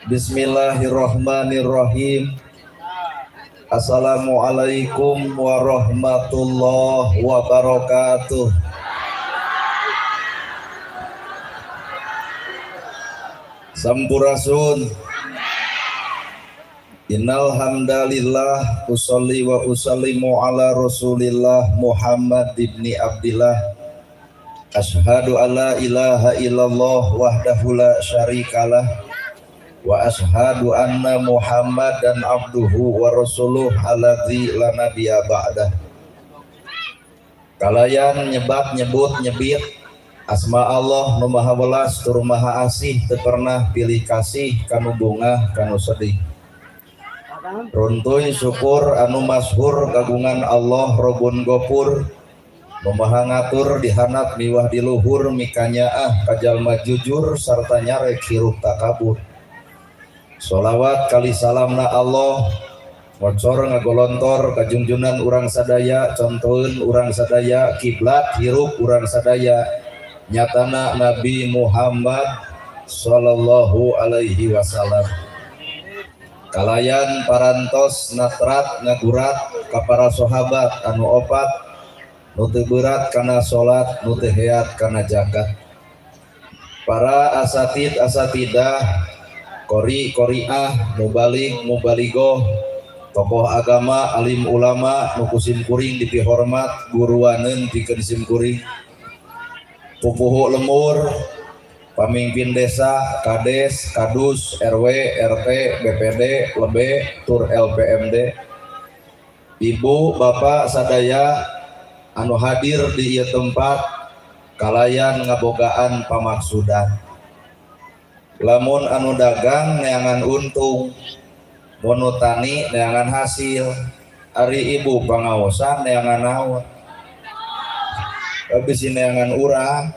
Bismillahirrahmanirrahim. Assalamualaikum warahmatullahi wabarakatuh. Sampurasun. Innal hamdalillah usolli wa usallimu ala Rasulillah Muhammad ibni Abdillah. Asyhadu alla ilaha illallah wahdahu la syarikalah wa asyhadu anna Muhammadan abduhu wa rasuluh alladzi la nabiyya ba'dah. Kalayan nyebat nyebut nyebit asma Allah nu maha welas tur maha asih teu pernah pilih kasih kanu bungah kanu sedih. Runtuy syukur anu masyhur kagungan Allah Robun Gopur nu maha ngatur dihanap miwah di luhur mikanyaah ka jalma jujur sarta nyarek hirup takabur. Sholawat kali salamna Allah ngocor ngagolontor kajunjunan urang sadaya contoheun urang sadaya kiblat hirup urang sadaya nyatana Nabi Muhammad sallallahu alaihi wasallam. Kalayan parantos natrat ngagurat ka para sahabat anu opat nu teu berat kana salat nu teu heat kana zakat. Para asatid asatidah qori qoriah mubalig mubaligoh tokoh agama alim ulama nu ku simkuring dipihormat guruaneun pikeun simkuring pupuhu lemur pamimpin desa, kades, kadus, RW, RT, BPD, lebe, tur LPMD, ibu, bapak sadaya anu hadir di ieu tempat kalayan ngabogaan pamaksudan. Lamun anu dagang neangan untung, mun nu tani neangan hasil, ari ibu pangaosan neangan naon? Bisi neangan urang.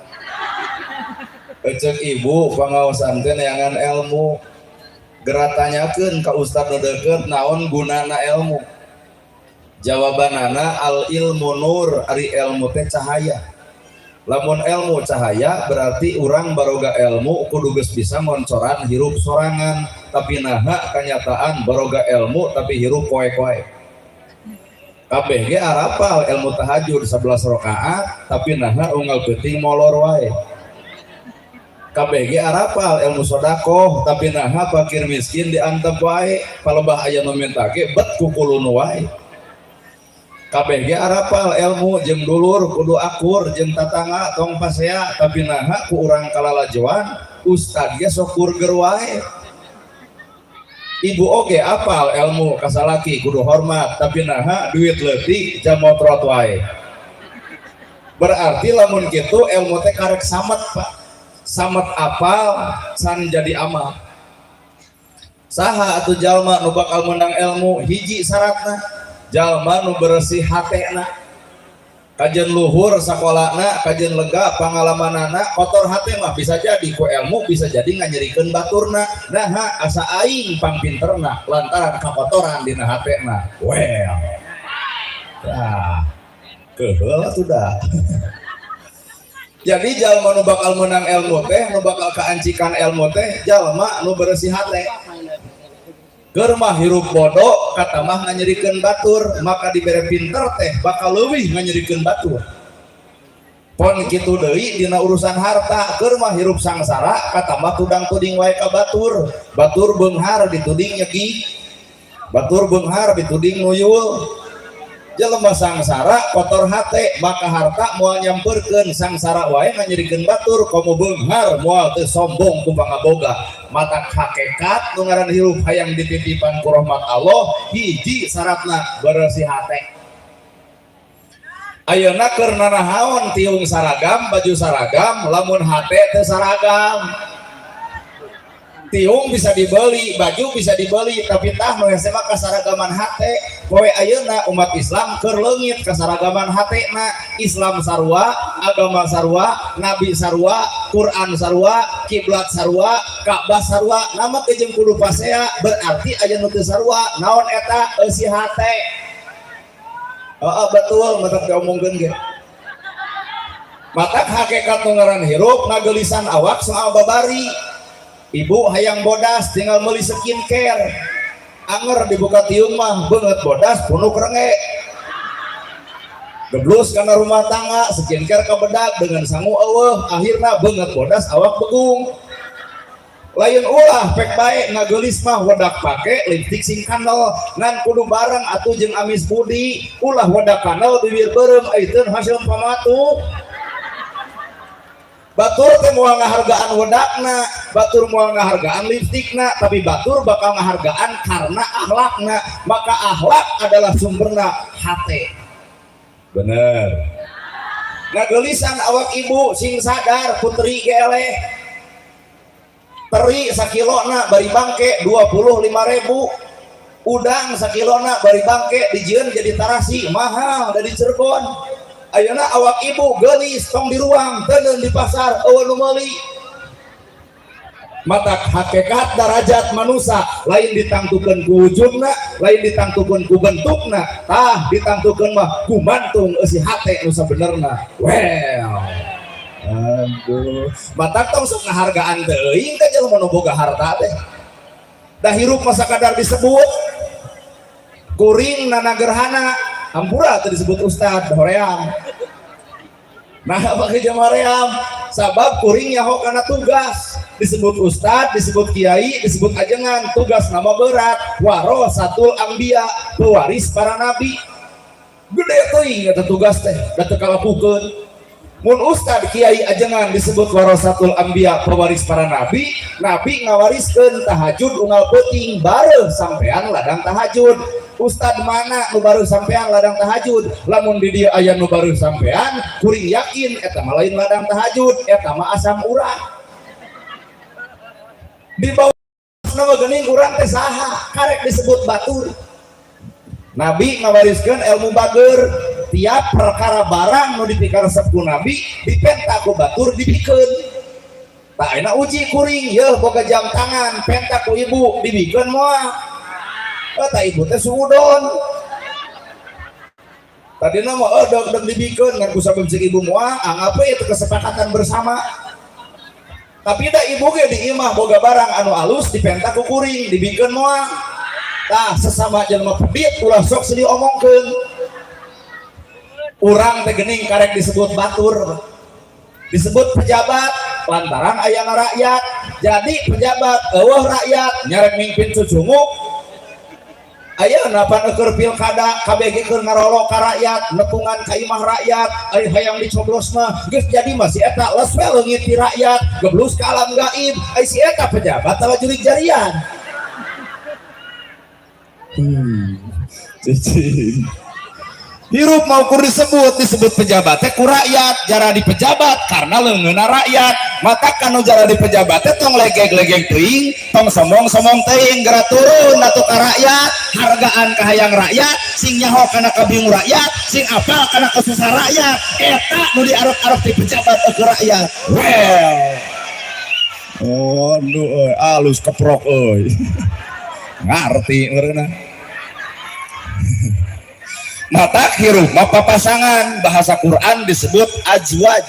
Ecek ibu pangaosan teh neangan ilmu. Geura tanyakeun ka ustad nu deukeut naon gunana ilmu. Jawabanana al ilmu nur, ari ilmu teh cahaya. Lamun ilmu cahaya berarti urang baroga ilmu kudu geus bisa ngoncoran hirup sorangan, tapi naha kanyataan baroga ilmu tapi hirup poek-poek. Kabeh ge arapal ilmu tahajud 11 rakaat tapi naha unggal peuting molor wae. Kabeh ge arapal ilmu sodakoh tapi naha fakir miskin diantep wae, palebah aya nu minta ge bet kukulunu wae. Kabeh ge arapal ilmu jeung dulur kudu akur jeung tatangga tong pasea tapi naha ku urang kalalajoan ustad ge sok burger wae. Ibu oge apal ilmu kasalaki kudu hormat tapi naha duit leutik jamotrot wae. Berarti lamun kitu ilmu teh karek samet Pak. Samet apal san jadi amal. Saha atuh jalma nu bakal menang ilmu hiji syaratna jalma nu bersih hatena. Kajen luhur sakolana, kajen lega pangalamanana, kotor hate mah bisa jadi ku ilmu bisa jadi nganyerikeun baturna. Naha asa aing pangpinterna lantaran kakotoran dina hatena. Well. Tah. Keheul atuh da. Jadi jalma nu bakal menang ilmu teh, nu bakal kaancikan ilmu teh jalma nu bersih hate. Keur mah hirup bodoh kata mah nganyerikeun batur, maka dibere pinter teh bakal leuwih nganyerikeun batur. Pon kitu deui dina urusan harta, keur mah hirup sangsara kata mah tudang-tuding wae ka batur. Batur beunghar dituding nyegi, batur beunghar dituding nuyul. Jelema sangsara kotor hate maka harta moal nyamperkeun sangsara wae nganyerikeun batur komo beunghar moal teu sombong ku pangaboga. Mata hakikat nu ngaran hirup hayang dititipan ku rahmat Allah hiji syaratna bersih hate. Ayeuna keur nanahaon tiung saragam baju saragam lamun hate teu saragam. Tiung bisa dibeli, baju bisa dibeli, tapi tah nu hese mah kasaragaman hate. Poe ayeuna umat Islam keur leungit kasaragaman hatena. Islam sarua, agama sarua, nabi sarua, Quran sarua, kiblat sarua, Ka'bah sarua, nama teh jeung kudu pasea berarti aya nu teu sarua. Naon eta eusi hate? Heeh betul matak diomongkeun ge. Matak hakikat nu ngaran hirup ngageulisan awak soal babari. Ibu hayang bodas tinggal meuli skincare, anger dibuka tiung mah beungeut bodas, punuk renge, geblus karena rumah tangga. Skincare kabedak dengan sangu eueuh, akhirna beungeut bodas, awak begung. Lain ulah pek bae ngageulis mah, wedak pake lipstick sing kandel, ngan kudu bareng atuh jeung amis budi. Ulah wedak kandel, bibir beureum, aiteun hasil pamatu. Batur teh moal ngahargaan wedakna, batur moal ngahargaan lipstikna, tapi batur bakal ngahargaan karena akhlakna. Maka akhlak adalah sumberna hate. Bener. Ngageulisan awak ibu sing sadar, putri geleh teri sakilona bari bangke 25.000, udang sakilona bari bangke dijieun jadi tarasi mahal dari Cirebon. Ayeuna awak ibu geulis tong diruang teuneun di pasar, euweuh nu meuli. Matak hakikat darajat manusia lain ditangtukeun ku wujudna, lain ditangtukeun ku bentukna, tah ditangtukeun mah gumantung eusi hate nu sabenerna. Well, aduh, matak tong sok ngahargaan teuing teh jelema nu boga harta teh, da hirup mah sakadar disebut. Kuring nana gerhana, hampura teu disebut ustad, hoream. Nah, pakai jam hoream sabab kuring nyaho kana tugas. Disebut ustad, disebut kiai, disebut ajengan, tugas nama berat. Warasatul anbiya, pewaris para nabi, gede teuing eta tugas teh, da teu kalakukeun. Mun ustad, kiai, ajengan disebut warasatul anbiya, pewaris para nabi, nabi ngawariskeun tahajud unggal peuting, bareuh sampean ladang tahajud. Ustad mana nu baru sampean ladang tahajud? Lamun di dieu aya nu baru sampean, kuring yakin eta mah lain ladang tahajud, eta mah asam urat. Di bawah nama geuning urang teh saha karek disebut batur? Nabi ngawariskeun ilmu bager, tiap perkara barang nu dipikaresep ku nabi dipenta ku batur, dibikeun. Tak enak uji kuring yeuh boga jam tangan, penta ku ibu, dibikeun moal? Oh, tak ibu teh suudon. Tadi nama oh deg deg dibikeun, ngan ku sabab cek ibu moal, anggap we itu kesepakatan bersama. Tapi da ibu ge di imah boga barang anu alus, dipenta ku kuring, dibikeun moal? Tah, sesama jelema pedit ulah sok sedih omongkeun. Urang teh geuning karek disebut batur, disebut pejabat lantaran ayana rakyat. Jadi pejabat euweuh rakyat, nyarek mimpin cucunguk. Ayeuna pan eueur pilkada, KBG keur ngarolo ka rakyat, nepungan ka imah rakyat, ari hayang dicoblos mah geus jadi mah si eta les we leungit ti rakyat, geblus ka alam gaib. Ai si eta pejabat tawa jurig jarian. Cicing. Hirup mau kur disebut disebut pejabat teh ku rakyat, jara di pejabat karena leungeunna rakyat. Maka kanu jara di pejabat teh tong legeg-legeg teuing, tong sombong-sombong teuing, geura turun atuh ka rakyat, hargaan ka hayang rakyat, sing nyaho kana kabingung rakyat, sing apal kana kesusahan rakyat. Eta nu diarep-arep di pejabat ke rakyat. Well, oh aduh euy, alus keprok euy, ngarti meureunna. Mata hirup mah papasangan, bahasa Quran disebut azwaj,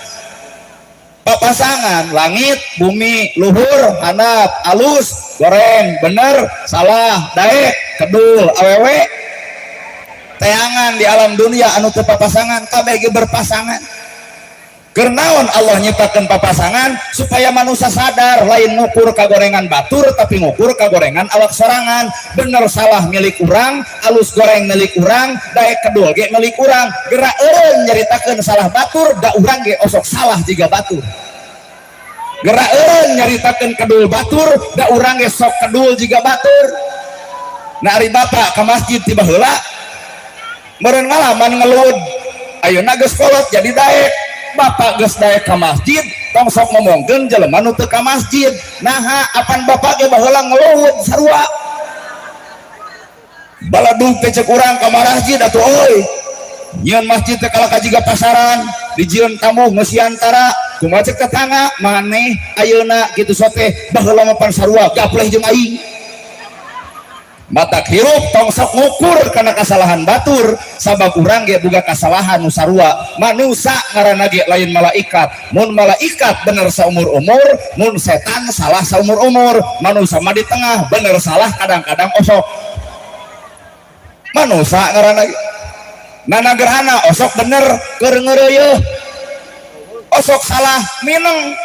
papasangan langit bumi, luhur handap, alus goreng, bener salah, daek kedul, awewe teangan di alam dunia anu teu papasangan, kabeh ge berpasangan. Keur naon Allah nyiptakeun papasangan? Supaya manusia sadar lain ngukur kagorengan batur, tapi ngukur kagorengan awak sorangan. Bener salah milik urang, alus goreng milik urang, daek kedul ge milik urang. Gerak eureun nyaritakeun salah batur, da urang ge osok salah jiga batur. Gerak eureun nyaritakeun kedul batur, da urang ge sok kedul jiga batur. Nah, ari bapak ke masjid tiba heula meureun ngalaman ngelud, ayeuna geus kolot jadi daek. Bapak geus daek ka masjid, tong sok ngomongkeun jelema nu teu ka masjid. Naha? Apan bapak ge baheula ngeluhut sarua. Baladug teh cek urang ka masjid atuh euy, nyieun masjid teh kalah ka jiga pasaran, dijieun tamu ngeusian tara. Kumaha cek tetangga maneh ayeuna kitu sote, baheula mah pan sarua gapleh jeung aing. Matak hirup tong sok ngukur karena kesalahan batur, sabab urang ge boga kesalahan nu sarua. Manusa ngaranna ge, lain malaikat. Mun malaikat bener saumur-umur, mun setan salah saumur-umur. Manusa mah di tengah, bener salah kadang-kadang osok. Manusa ngaranna ge. Nana gerhana osok bener keur ngeureuyeuh, osok salah mineng.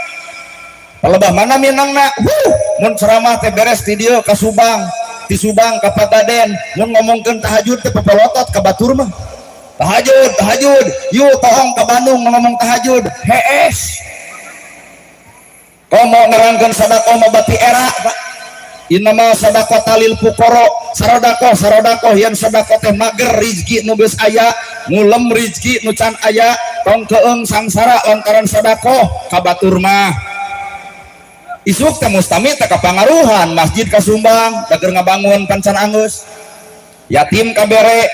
Palebah mana minangna? Huh, mun ceramah teh beres ti dieu ka Subang, ti Subang ka Pagaden, mun ngomongkeun tahajud teh pepolotot ka batur mah. Tahajud, tahajud, yuk tohong ka Bandung ngomong tahajud, hees. Komo nerangkeun sedekah mah bati era, Pak. Innama sadaqata lil fuqara, sarodakoh sarodakoh yen sedekah teh mager rizki nu geus aya, ngulem rizki nu can aya, tong keung sangsara lantaran sedekah ka batur mah. Isuk teh mustami teh kapangaruhan masjid kasumbang, da keur ngabangun pancan anggeus. Yatim kabere,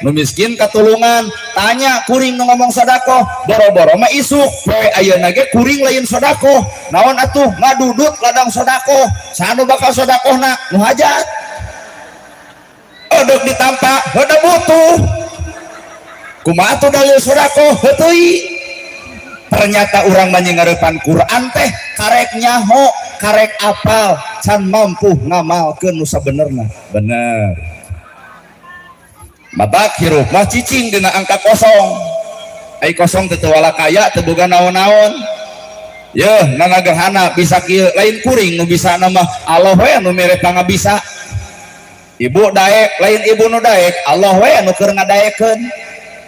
nu miskin katulungan. Tanya kuring nu ngomong sedekah, boro-boro mah isuk poe ayeuna ge kuring lain sedekah. Naon atuh ngadudut ladang sedekah? Saha nu bakal sedekahna? Nu hajat. Odok ditampa, heuda butuh. Kumaha atuh dalil sedekah? Heuteui. Ternyata urang mah ngarepan Quran teh karek nyaho, karek apal, can mampu ngamalkeun nu sabenerna. Bener. Matak hirup mah cicing dina angka kosong. Ai kosong teu wala kaya, teu boga naon-naon. Yeuh, nana gerhana bisa kieu, lain kuring nu bisa nama, Allah we nu mere pangabisa. Ibu daek, lain ibu nu daek, Allah we nu keur ngadaekeun.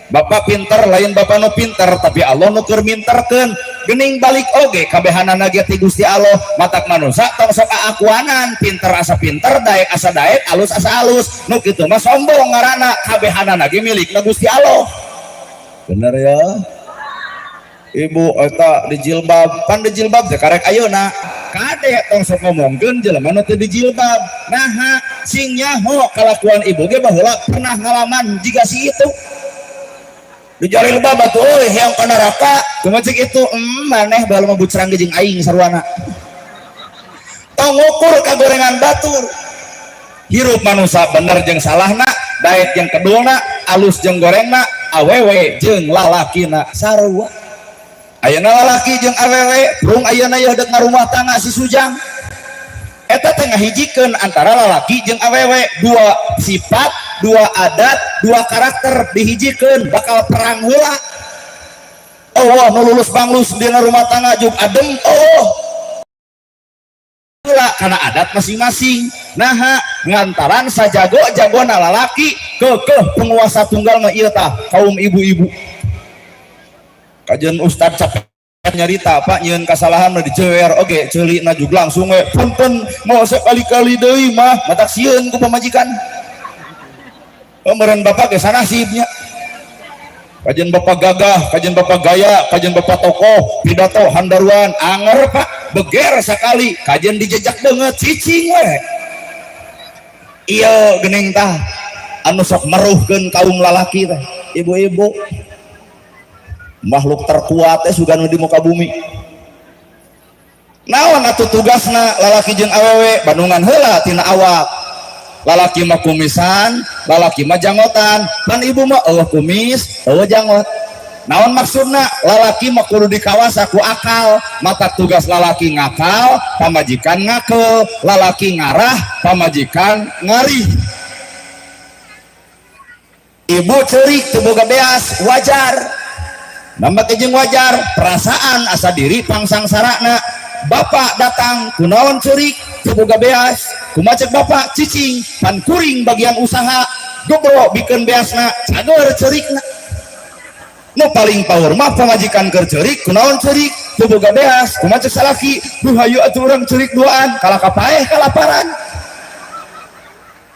Bapak pinter, lain bapak nu pinter, tapi Allah nu keur minterkeun. Gening balik oge kabehanana ge ti Gusti Allah. Matak manusa tong sok aakuanan, pinter asa pinter, daek asa daek, alus asa alus. Nu kitu mah sombong ngaranna, kabehanana ge milikna Gusti Allah. Bener ya? Ibu eta di jilbab, pan di jilbab teh karek ayeuna. Kade tong sok ngomongkeun jelema nu teu di jilbab. Naha sing nyaho kalakuan ibu ge baheula pernah ngalaman jiga si itu. Dijalilbab atuh euy hayang ka neraka. Kumaha cek itu? Maneh baheula mah bucerang ge jeung aing sarwana. Tong ngukur kagorengan batur. Hirup manusia bener jeung salahna, daek jeung kedulna, alus jeung gorengna, awewe jeung lalakina sarua. Ayeuna lalaki jeung awewe, prung ayeuna yeuh deuk ngarumah tangga si Sujang. Eta teh ngahijikeun antara lalaki jeung awewe, dua sifat, dua adat, dua karakter dihijikeun bakal perang heula. Oh, nu lulus banglus dina rumah tangga juk adem, oh. Heula karena adat masing-masing. Naha ngantaran sajago-jagona lalaki kekeh penguasa tunggal mah ieu tah kaum ibu-ibu. Kajian ustad capek nyarita, Pak, nyieun kasalahan mah dijewer oge ceulina juga langsung we punten mau sekali-kali deui mah, matak sieun ku pamajikan. Pemeren bapak ge sanasibnya. Kajian bapak gagah, kajian bapak gaya, kajian bapak tokoh, pidato handaruan, anger Pak, beger sekali, kajian dijejak banget, cicing we. Iya gening tah, anu sok meruhkeun kaum lalaki teh, ibu-ibu. Makhluk terkuat teh sugan di muka bumi. Naon atuh tugasna lalaki jeung awewe? Bandungan heula tina awak. Lalaki mah kumisan, lalaki mah janggotan, pan ibu mah eueuh kumis, eueuh janggot. Naon maksudna? Lalaki mah kudu dikawasa ku akal. Mata tugas lalaki ngakal, pamajikan ngakel, lalaki ngarah, pamajikan ngarih. Ibu ceurik teu boga beas, wajar. Nambah jeung wajar, perasaan asa diri pangsangsarana. Bapak datang, kunaon ceurik teu boga beas? Kumaha cek bapak? Cicing, pan kuring bagian usaha, gebro bikeun beasna, cager ceurikna. Nu paling power mah pamajikan keur ceurik, kunaon ceurik teu boga beas? Kumaha cek salaki? Duh, hayu atuh urang ceurik duaan, kalah kapaeh kalaparan.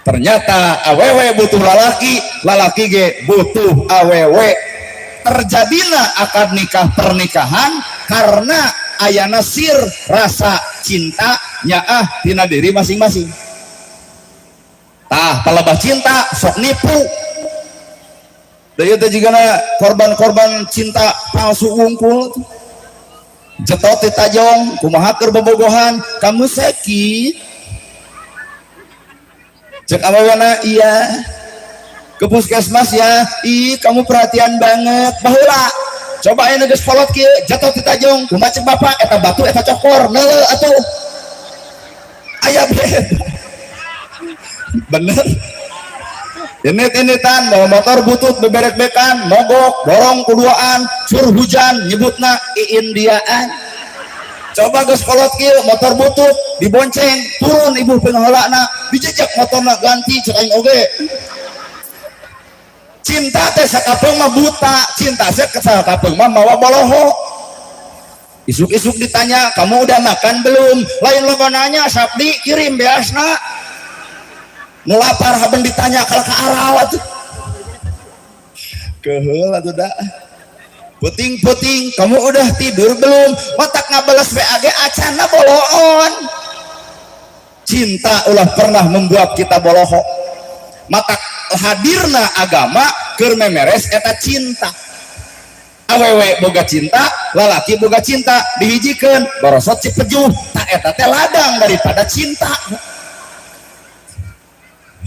Ternyata awewe butuh lalaki, lalaki ge butuh awewe. Terjadilah akad nikah pernikahan karena ayana sir rasa cinta nyaah tina diri masing-masing. Tah palebah cinta sok nipu. Da ieu teh jigana korban-korban cinta palsu wungkul. Jetot di tajong, kumaha keur bobogohan, kamu sakit. Cek awewena, "Iya." "Ke puskesmas ya." "Ih, kamu perhatian banget." Baheula coba aya geus kolot kieu jatuh ti tajong, kumaha cek bapak? "Eta batu, eta cokor." Neuleu atuh, aya beda. Bener, ini tan bawa motor butut, beberek-bekan, mogok, dorong kuduaan, sur hujan, nyebutna Indiaan. Coba geus kolot kieu motor butut dibonceng, turun ibu pengholana, dijejak motorna, "Ganti," cek aing oge. Cinta teh sakapeung mah buta, cinta teh sakapeung mah mawa boloho. Isuk-isuk ditanya, "Kamu udah makan belum?" Lain lo nanya, "Sabdi kirim beasna." Nu lapar haben ditanya, kalau ke arah atuh keheul atuh da. Puting-puting, "Kamu udah tidur belum?" Otak ngabales WAG acana boloon. Cinta ulah pernah membuat kita boloho. Matak hadirna agama keur memeres eta cinta. Awewe boga cinta, lalaki boga cinta, dihijikeun borosot cipejuh. Tak eta teh ladang daripada cinta.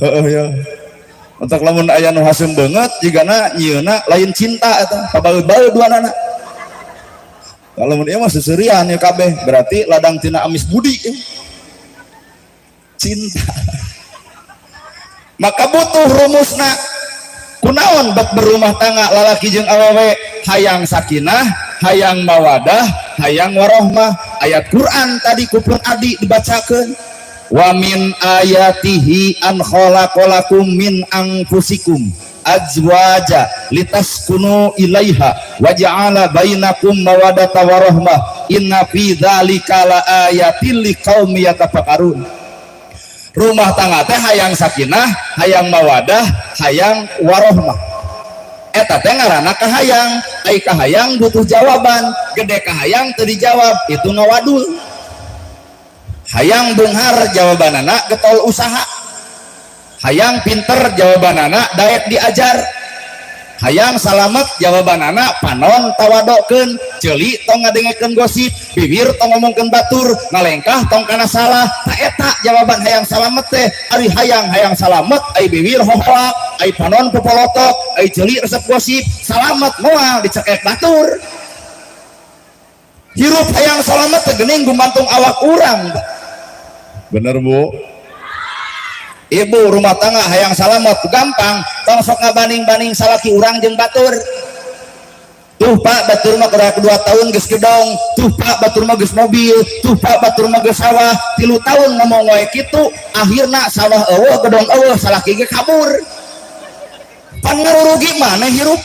Heeh ya, untuk lamun aya nu haseum beungeut jigana nyieunna lain cinta, eta pabaeud-baeud duanana. Kalau mun ieu mah seuseurian ya kabeh, berarti ladang tina amis budi ya. Cinta maka butuh rumusna. Kunaon bet berumah tangga lalaki jeung awewe? Hayang sakinah, hayang mawadah, hayang warohmah. Ayat Quran tadi ku pun adi dibacakeun, wa min ayatihi an khalaqalakum min anfusikum azwaja litaskunu ilaiha wa ja'ala bainakum mawaddata warahmah, inna fi dzalika laayatil liqaumi yatafakkarun. Rumah tangga teh hayang sakinah, hayang mawadah, hayang warohmah. Eta teh ngaranna kahayang. Ai kahayang butuh jawaban. Gede kahayang teu dijawab, itu ngawadul. Hayang beunghar, jawabanana getol usaha. Hayang pinter, jawabanana daek diajar. Hayang salamet, jawabanana panon tawadokeun, ceuli tong ngadengekeun gosip, bibir tong ngomongkeun batur, ngalengkah tong kana salah. Ta eta jawaban hayang salamet teh. Ari hayang hayang salamet, ai bibir hoholak, ai panon popolotok, ai ceuli resep gosip, salamet moal, dicekek batur. Hirup hayang salamet teh geuning gumantung awak urang. Bener, Bu? Ibu rumah tangga hayang salamet gampang, tong sok ngabanding-banding salaki urang jeung batur. "Tuh, Pak, batur mah kudu 2 tahun geus gedong. Tuh, Pak, batur mah geus mobil. Tuh, Pak, batur mah geus sawah." 3 tahun ngomong wae kitu, akhirna sawah euweuh, gedong euweuh, salaki ge kabur. Pan ngarurugi maneh hirup.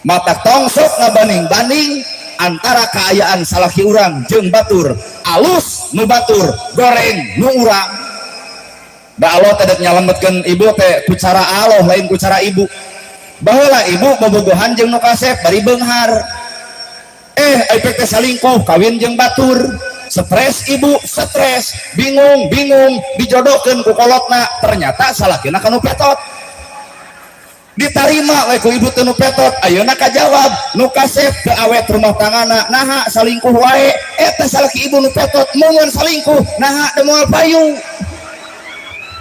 Mata tong sok ngabanding-banding antara keayaan salaki urang jeung batur. Alus nu batur, goreng nu urang. Da Allah teh dek nyalametkeun ibu teh ku cara Allah, lain ku cara ibu. Baheula ibu bobogohan jeung nu kasep, bari beunghar. Efek teh salingkuh, kawin jeung batur. Stres ibu, stres, bingung, bingung, dijodohkeun ku kolotna, ternyata salakina kanu petot. Ditarima we ku ibu teh nu petot, ayeuna kajawab, nu kasep teu awet rumah tanggana, naha salingkuh wae. Eta salaki ibu nu petot, mun salingkuh, naha teu moal payu?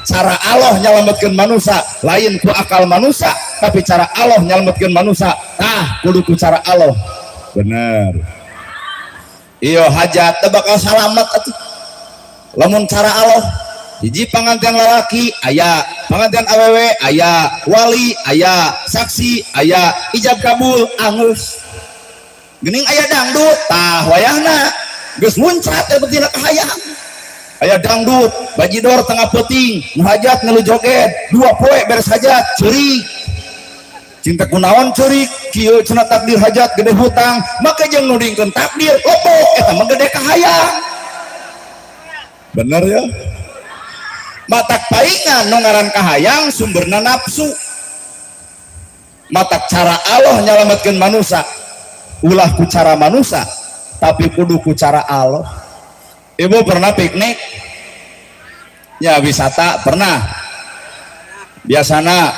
Cara Allah nyelametkan manusia lain ku akal manusia, tapi cara Allah nyelametkan manusia tah kudu ku cara Allah. Bener iyo, hajat teu bakal salamet atuh lamun cara Allah. Hiji panganten lalaki aya, panganten awewe aya, wali aya, saksi aya, ijab kabul angus. Geuning aya dangdut tah, wayahna geus muncat eta tina kahayang. Aya dangdut bajidor tengah peuting, nu hajat ngeluh joget 2 poe, beres hajat ceurik. Cinta kunaon ceurik kieu cenah? Takdir hajat gede hutang. Make jeung nudingkeun takdir lepok, eta mah gede kahayang. Bener ya? Matak paingan nu ngaran kahayang sumberna nafsu. Matak cara Allah nyalametkeun manusia ulah ku cara manusia, tapi kudu ku cara Allah. Ibu pernah piknik ya, wisata pernah? Biasana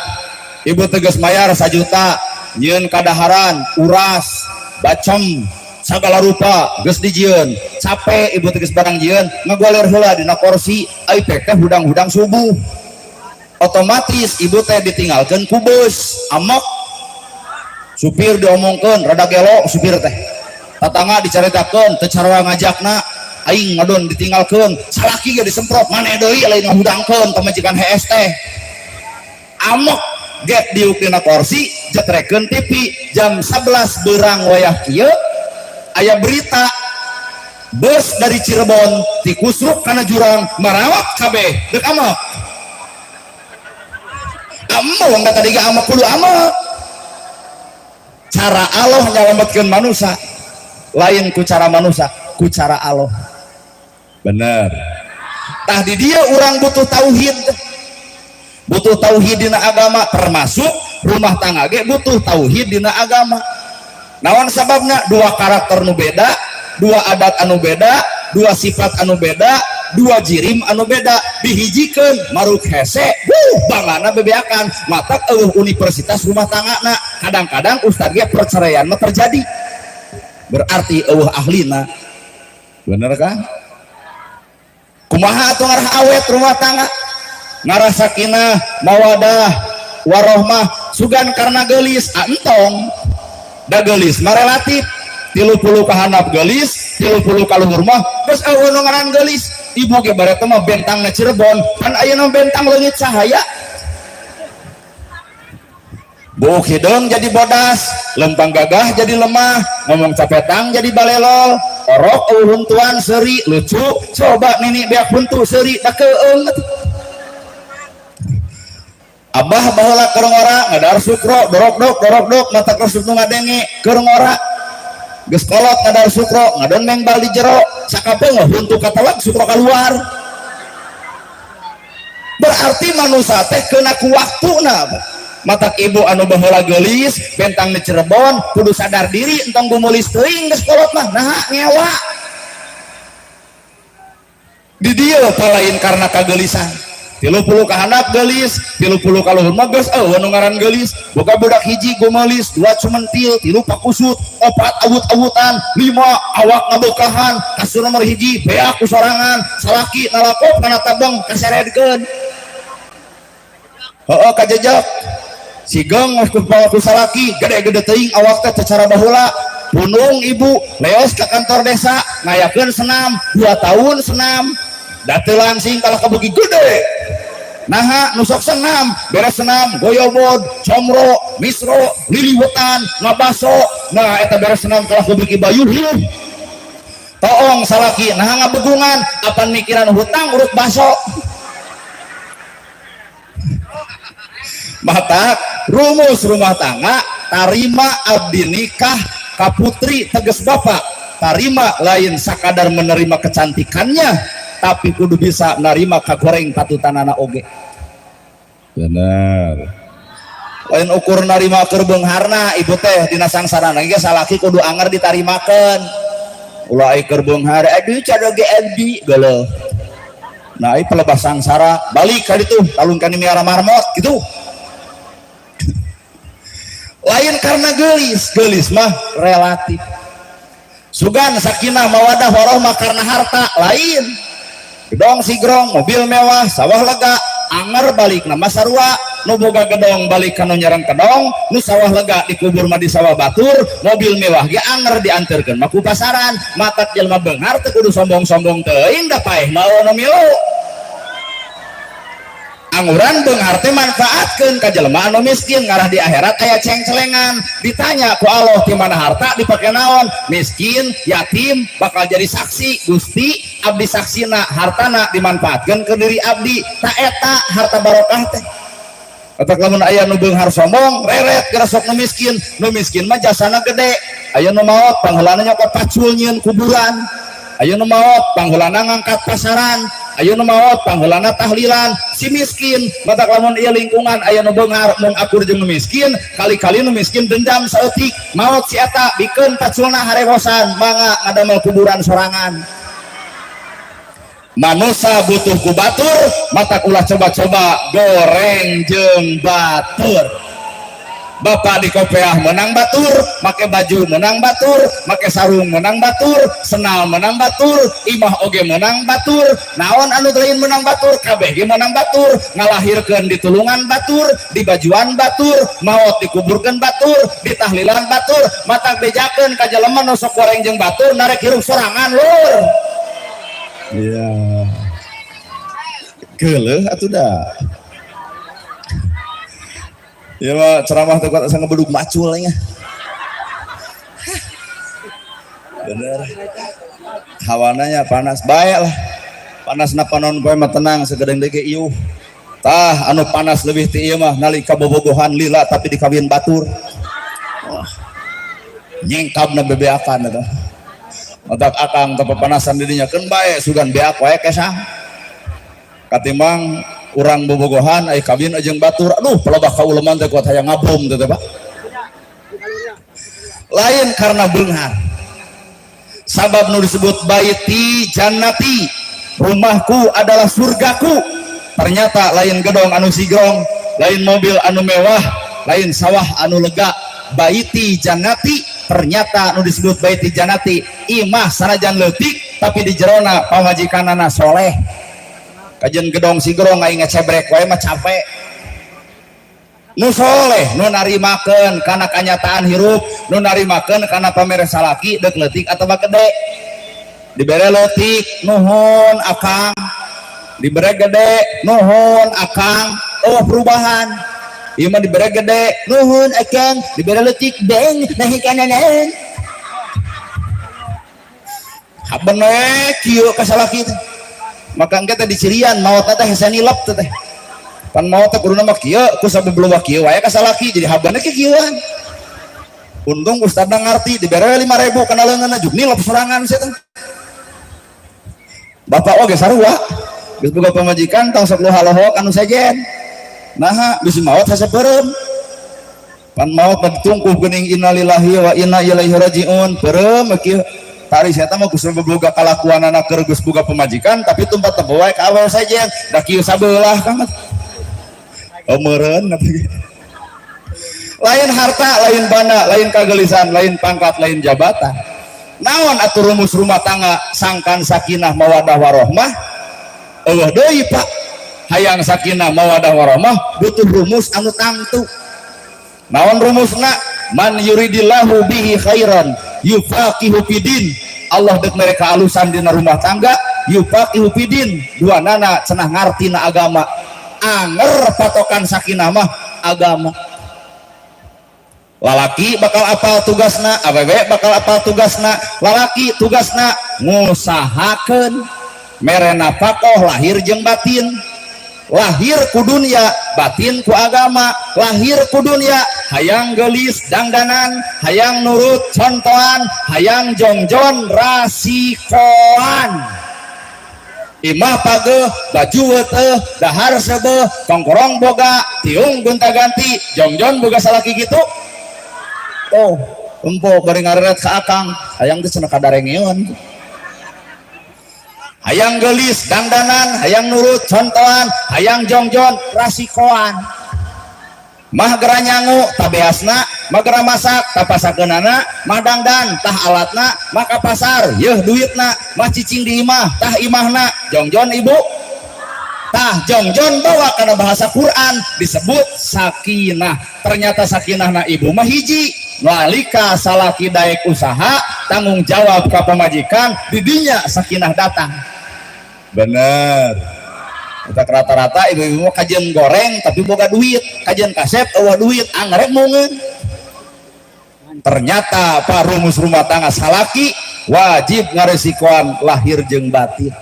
ibu tegas mayar 1 juta, nyieun kadaharan, uras, bacem, segala rupa geus dijieun. Capek ibu tegas barang jieun, ngagoler heula dina kursi, ai teh hudang-hudang subuh. Otomatis ibu teh ditinggalkan ku bus, amok. Supir diomongkeun, rada gelo supir teh. Tatangga dicaritakeun, teu cara ngajakna, aing ngadon ditinggalkeun. Salaki ge disemprot, maneh deui lain ngahudangkeun pamajikan hees teh. Amok get diuk dina kursi, jetrekeun TV jam 11 berang wayah kieu aya berita bus dari Cirebon tikusruk kana jurang, marawat kabeh dek amok. Amok nggak tadi gak amok, kudu amok. Cara Allah nyelametkeun manusia lain ku cara manusia, ku cara Allah. Bener tah? Di dia orang butuh tauhid, butuh tauhid dina agama, termasuk rumah tangga ge butuh tauhid dina agama. Naon sababna? Dua karakter nu beda, dua adat anu beda, dua sifat anu beda, dua jirim anu beda, dihijikeun maruk hese, wuh, bangana bebeakan. Matak eueuh universitas rumah tangga na. Kadang-kadang ustad ge perceraian mah terjadi, berarti eueuh ahlina. Bener kan? Kumaha atuh ngarah awet rumah tangga, ngarah sakinah mawadah warohmah? Sugan karena gelis, entong da gelis mah relatif. 30 kahandap gelis, 30 kaluhur mah geus eueuh nu ngaran gelis. Ibu ge bareto mah bentangna Cirebon kan, ayeuna bentang leungit cahaya. Buuk hideung jadi bodas, lempang gagah jadi lemah, ngomong capetang jadi balelol, orok eueuh huntuan seuri lucu. Coba nini beak huntu seuri da keung. Abah baheula keur ngora ngadar sukro dorok dok dorok dok, mata resep nu ngadenge keur ngora. Geus kolot ngadar sukro ngadon mengbal di jero, sakapeung huntu katelak, sukro keluar. Berarti manusia teh kena ku waktuna. Matak ibu anu baheula geulis bentang di Cirebon kudu sadar diri, entong gumulis teuing geus kolot mah. Nah, ngewa di dieu lain karena kagelisan. 30 kahandap gelis, 30 kaluhur mah geus eueuh nu ngaran gelis. Boga budak hiji gumelis, dua cumentil, tilu pakusut, opat awut-awutan, lima awak ngabeukahan, kasur nomor hiji beak ku sorangan. Salaki nalakop kana tabeng, kaseredkeun, heeh, kajejak sigeng ku ku salaki. Gede-gede teuing awak teh cara baheula. Punung ibu leos ke kantor desa ngayakeun senam, 2 tahun senam da teu langsing, kalah kabeuki gede. Naha nusok senam? Beres senam goyobod, comro, misro, liliwetan, ngabaso. Nah, eta beres senam kalah kabeuki bayuh. Toong salaki, nah ngabegungan? Apan mikiran hutang urut baso. Mata rumus rumah tangga, tarima abdi nikah ka putri teges bapak tarima lain sakadar menerima kecantikannya, tapi kudu bisa narima kagoreng patutanana oge. Bener? Lain ukur narima keur beungharna. Ibu teh dina sangsarana ge salaki kudu anger ditarimakeun, ulah ai keur beunghar, aduh, cadoge abdi geuleuh. Nah, ai pelebah sangsara balik ka ditu talun ka miara marmot gitu. Lain karena gelis, gelis mah relatif. Sugan sakinah mawadah warohmah karena harta, lain. Gedong sigrong, mobil mewah, sawah lega, anger balik nama sarua. Nu boga gedong balik kanu nyerang kedong, nu sawah lega dikubur mah di sawah batur, mobil mewah ge anger dianterkeun mah ku pasaran. Matak jelema beunghar teu kudu sombong-sombong teuing, da paeh mah nu milu. Anguran beunghar teh manfaatkeun ka jelema anu miskin, ngarah di akhirat aya cengcelengan, ditanya ku Allah di mana harta dipake naon. Miskin yatim bakal jadi saksi, Gusti, abdi saksina hartana dimanfaatkeun ke diri abdi. Ta eta harta barokah teh. Atau lamun aya nu beunghar sombong, reret geura sok nu miskin. Nu miskin mah jasana gede. Aya nu maot pangheulana nyokot pacul nyieun kuburan, aya nu maot pangheulana ngangkat pasaran, aya nu maot pangheulana tahlilan si miskin. Matak lamun ieu lingkungan aya nu beunghar mun akur jeung nu miskin, kali-kali nu miskin dendam saeutik. Maot si eta, bikeun paculna harewosan, mangga ngadamel kuburan sorangan. Manusia butuh ku batur, matak ulah coba-coba goreng jeung batur. Bapak di kopeah menang batur, make baju menang batur, make sarung menang batur, senal menang batur, imah oge menang batur. Naon anu lain menang batur? Kabeh ge menang batur. Ngalahirkeun ditulungan batur, dibajuan batur, maot dikuburkeun batur, ditahlilan batur. Matak bejakeun ka jelema nu sok goreng jeung batur, narek hirup sorangan, lur. Iya, geuleuh atuh dah. Ya mah ceramah tuh kata ngebedug macul nya. Bener. Hawananya panas, baik lah. Panas na panon poe mah tenang segedeng deui ge iuh. Tah anu panas lebih ti ieu mah nalika bobogohan lila tapi dikawin batur. Wah. Nyengkabna bebeakan eta. Otak akang teu papanasan didinya keun bae sugan beak wae kesang. Katimbang urang bobogohan ai kawin jeung batur, aduh, pelebah kauleman teh kuat hayang ngabom teh, Pak. Lain karena beunghar, sabab nu disebut baiti jannati, rumahku adalah surgaku, ternyata lain gedong anu sigrong, lain mobil anu mewah, lain sawah anu lega. Baiti jannati, ternyata nu disebut baiti jannati imah sanajan leutik tapi di jerona pamajikanana soleh. Kajeun gedong sigrong aing ngecebrek wae mah capek. Nu soleh nu narimakeun kana kanyataan hirup, nu narimakeun kana pamere salaki deuk leutik atawa gede. Dibere leutik, nuhun akang, dibere gede, nuhun akang. Oh, perubahan ieu mah. Dibere gede, nuhun akang, dibere leutik, beng nah kananan haben we kieu ka salaki teh. Maka engke teh dicirian maot teh hese nilep teh. Pan maot teh kuduna mah kieu, ku sabab belum kieu wae ka salaki jadi habana ke kieuan. Untung ustadna ngarti, dibere 5000 kana leungeunna juk nilep sorangan sia teh. Bapak oge sarua, geus boga pamajikan tong sok loha-loho kanu sejen. Naha? Bisi maot hese peureum. Pan maot mah ditungkuh geuning, innalillahi wa inna ilaihi rajiun, peureum kieu. Tari saya mah geus boga kalakuanana keur geus boga pamajikan tapi tumpat teu wae ka awewe sejen da kieu sabelah kan. Oh, meureun. Lain harta, lain banda, lain kagelisan, lain pangkat, lain jabatan. Naon atuh rumus rumah tangga sangkan sakinah mawadah warohmah? Euweuh deui, Pak. Hayang sakinah mawadah warohmah butuh rumus anu tangtu. Naon rumusna? Man yuridillahu bihi khairan yufaqihu fidin. Allah dek mereka alusan dina rumah tangga, yufaqihu fidin, dua nana cenah ngarti na agama. Anger patokan sakinah mah agama. Lalaki bakal apal tugasna, awewe bakal apal tugasna. Lalaki tugasna ngusahakeun mere nafakoh lahir jeung batin. Lahir ku dunia, batin ku agama. Lahir ku dunia, hayang gelis dangdanan, hayang nurut contohan, hayang jongjon rasikoan. Imah pageuh, baju weuteuh, dahar seubeuh, tongkorong boga, tiung gonta ganti, jongjon boga salaki gitu. Oh, empo bari ngareret ka akang, hayang teh cenah kadarengeun. Hayang gelis dangdanan, hayang nurut contohan, hayang jongjon rasikoan. Mah gera nyangu tabeasna, mah gera masak tapasakeunana, mah dangdan tah alatna, mah ka pasar yeuh duitna, mah cicing di imah tah imahna. Jongjon ibu tah jongjon bawa karena bahasa Quran disebut sakinah. Ternyata sakinah na ibu mah hiji, nalika salaki daek usaha, tanggung jawab ka pamajikan, didinya sakinah datang. Bener. Kita rata-rata ibu-ibu kajian goreng tapi boga duit, kajian kasep euweuh duit, angrek mungeun. Ternyata pak, rumus rumah tangga salaki wajib ngaresikoan lahir jeung batin.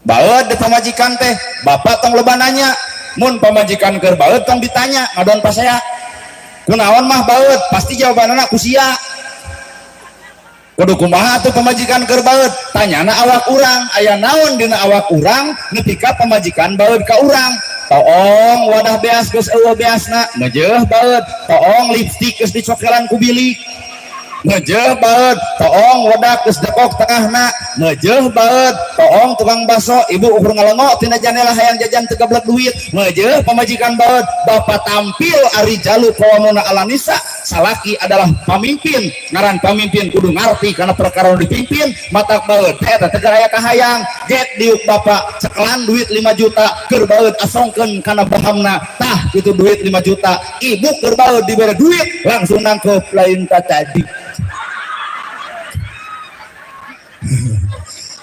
Baeud di pamajikan teh, bapak tong loba nanya. Mun pamajikan keur baeud tong ditanya, ngadon pasea. Kunaon mah baeud? Pasti jawabanana ku sia. Kudu kumaha tuh pamajikan keur baeud? Tanyana awak urang, aya naon dina awak urang nepi ka pamajikan baeud ka urang? Toong wadah beas geus euweuh beasna, meujeuh baeud. Toong lipstik geus dicokelan ku bilik. Meujeuh baeud toong wedak geus dekok tengahna. Meujeuh baeud toong tukang baso, ibu ukur ngalengok tina janela hayang jajan teu gablek duit. Meujeuh pamajikan baeud, bapak tampil ari jalu qawwamuna 'alan nisa. Salaki adalah pamimpin, ngaran pamimpin kudu ngarti kana perkara nu dipimpin. Matak baeud teh eta teu aya kahayang get diuk bapak cekelan duit 5 juta keur baeud asongkeun kana bahamna. Tah itu duit 5 juta, ibu keur baeud dibere duit langsung nangkep lain ta tadi.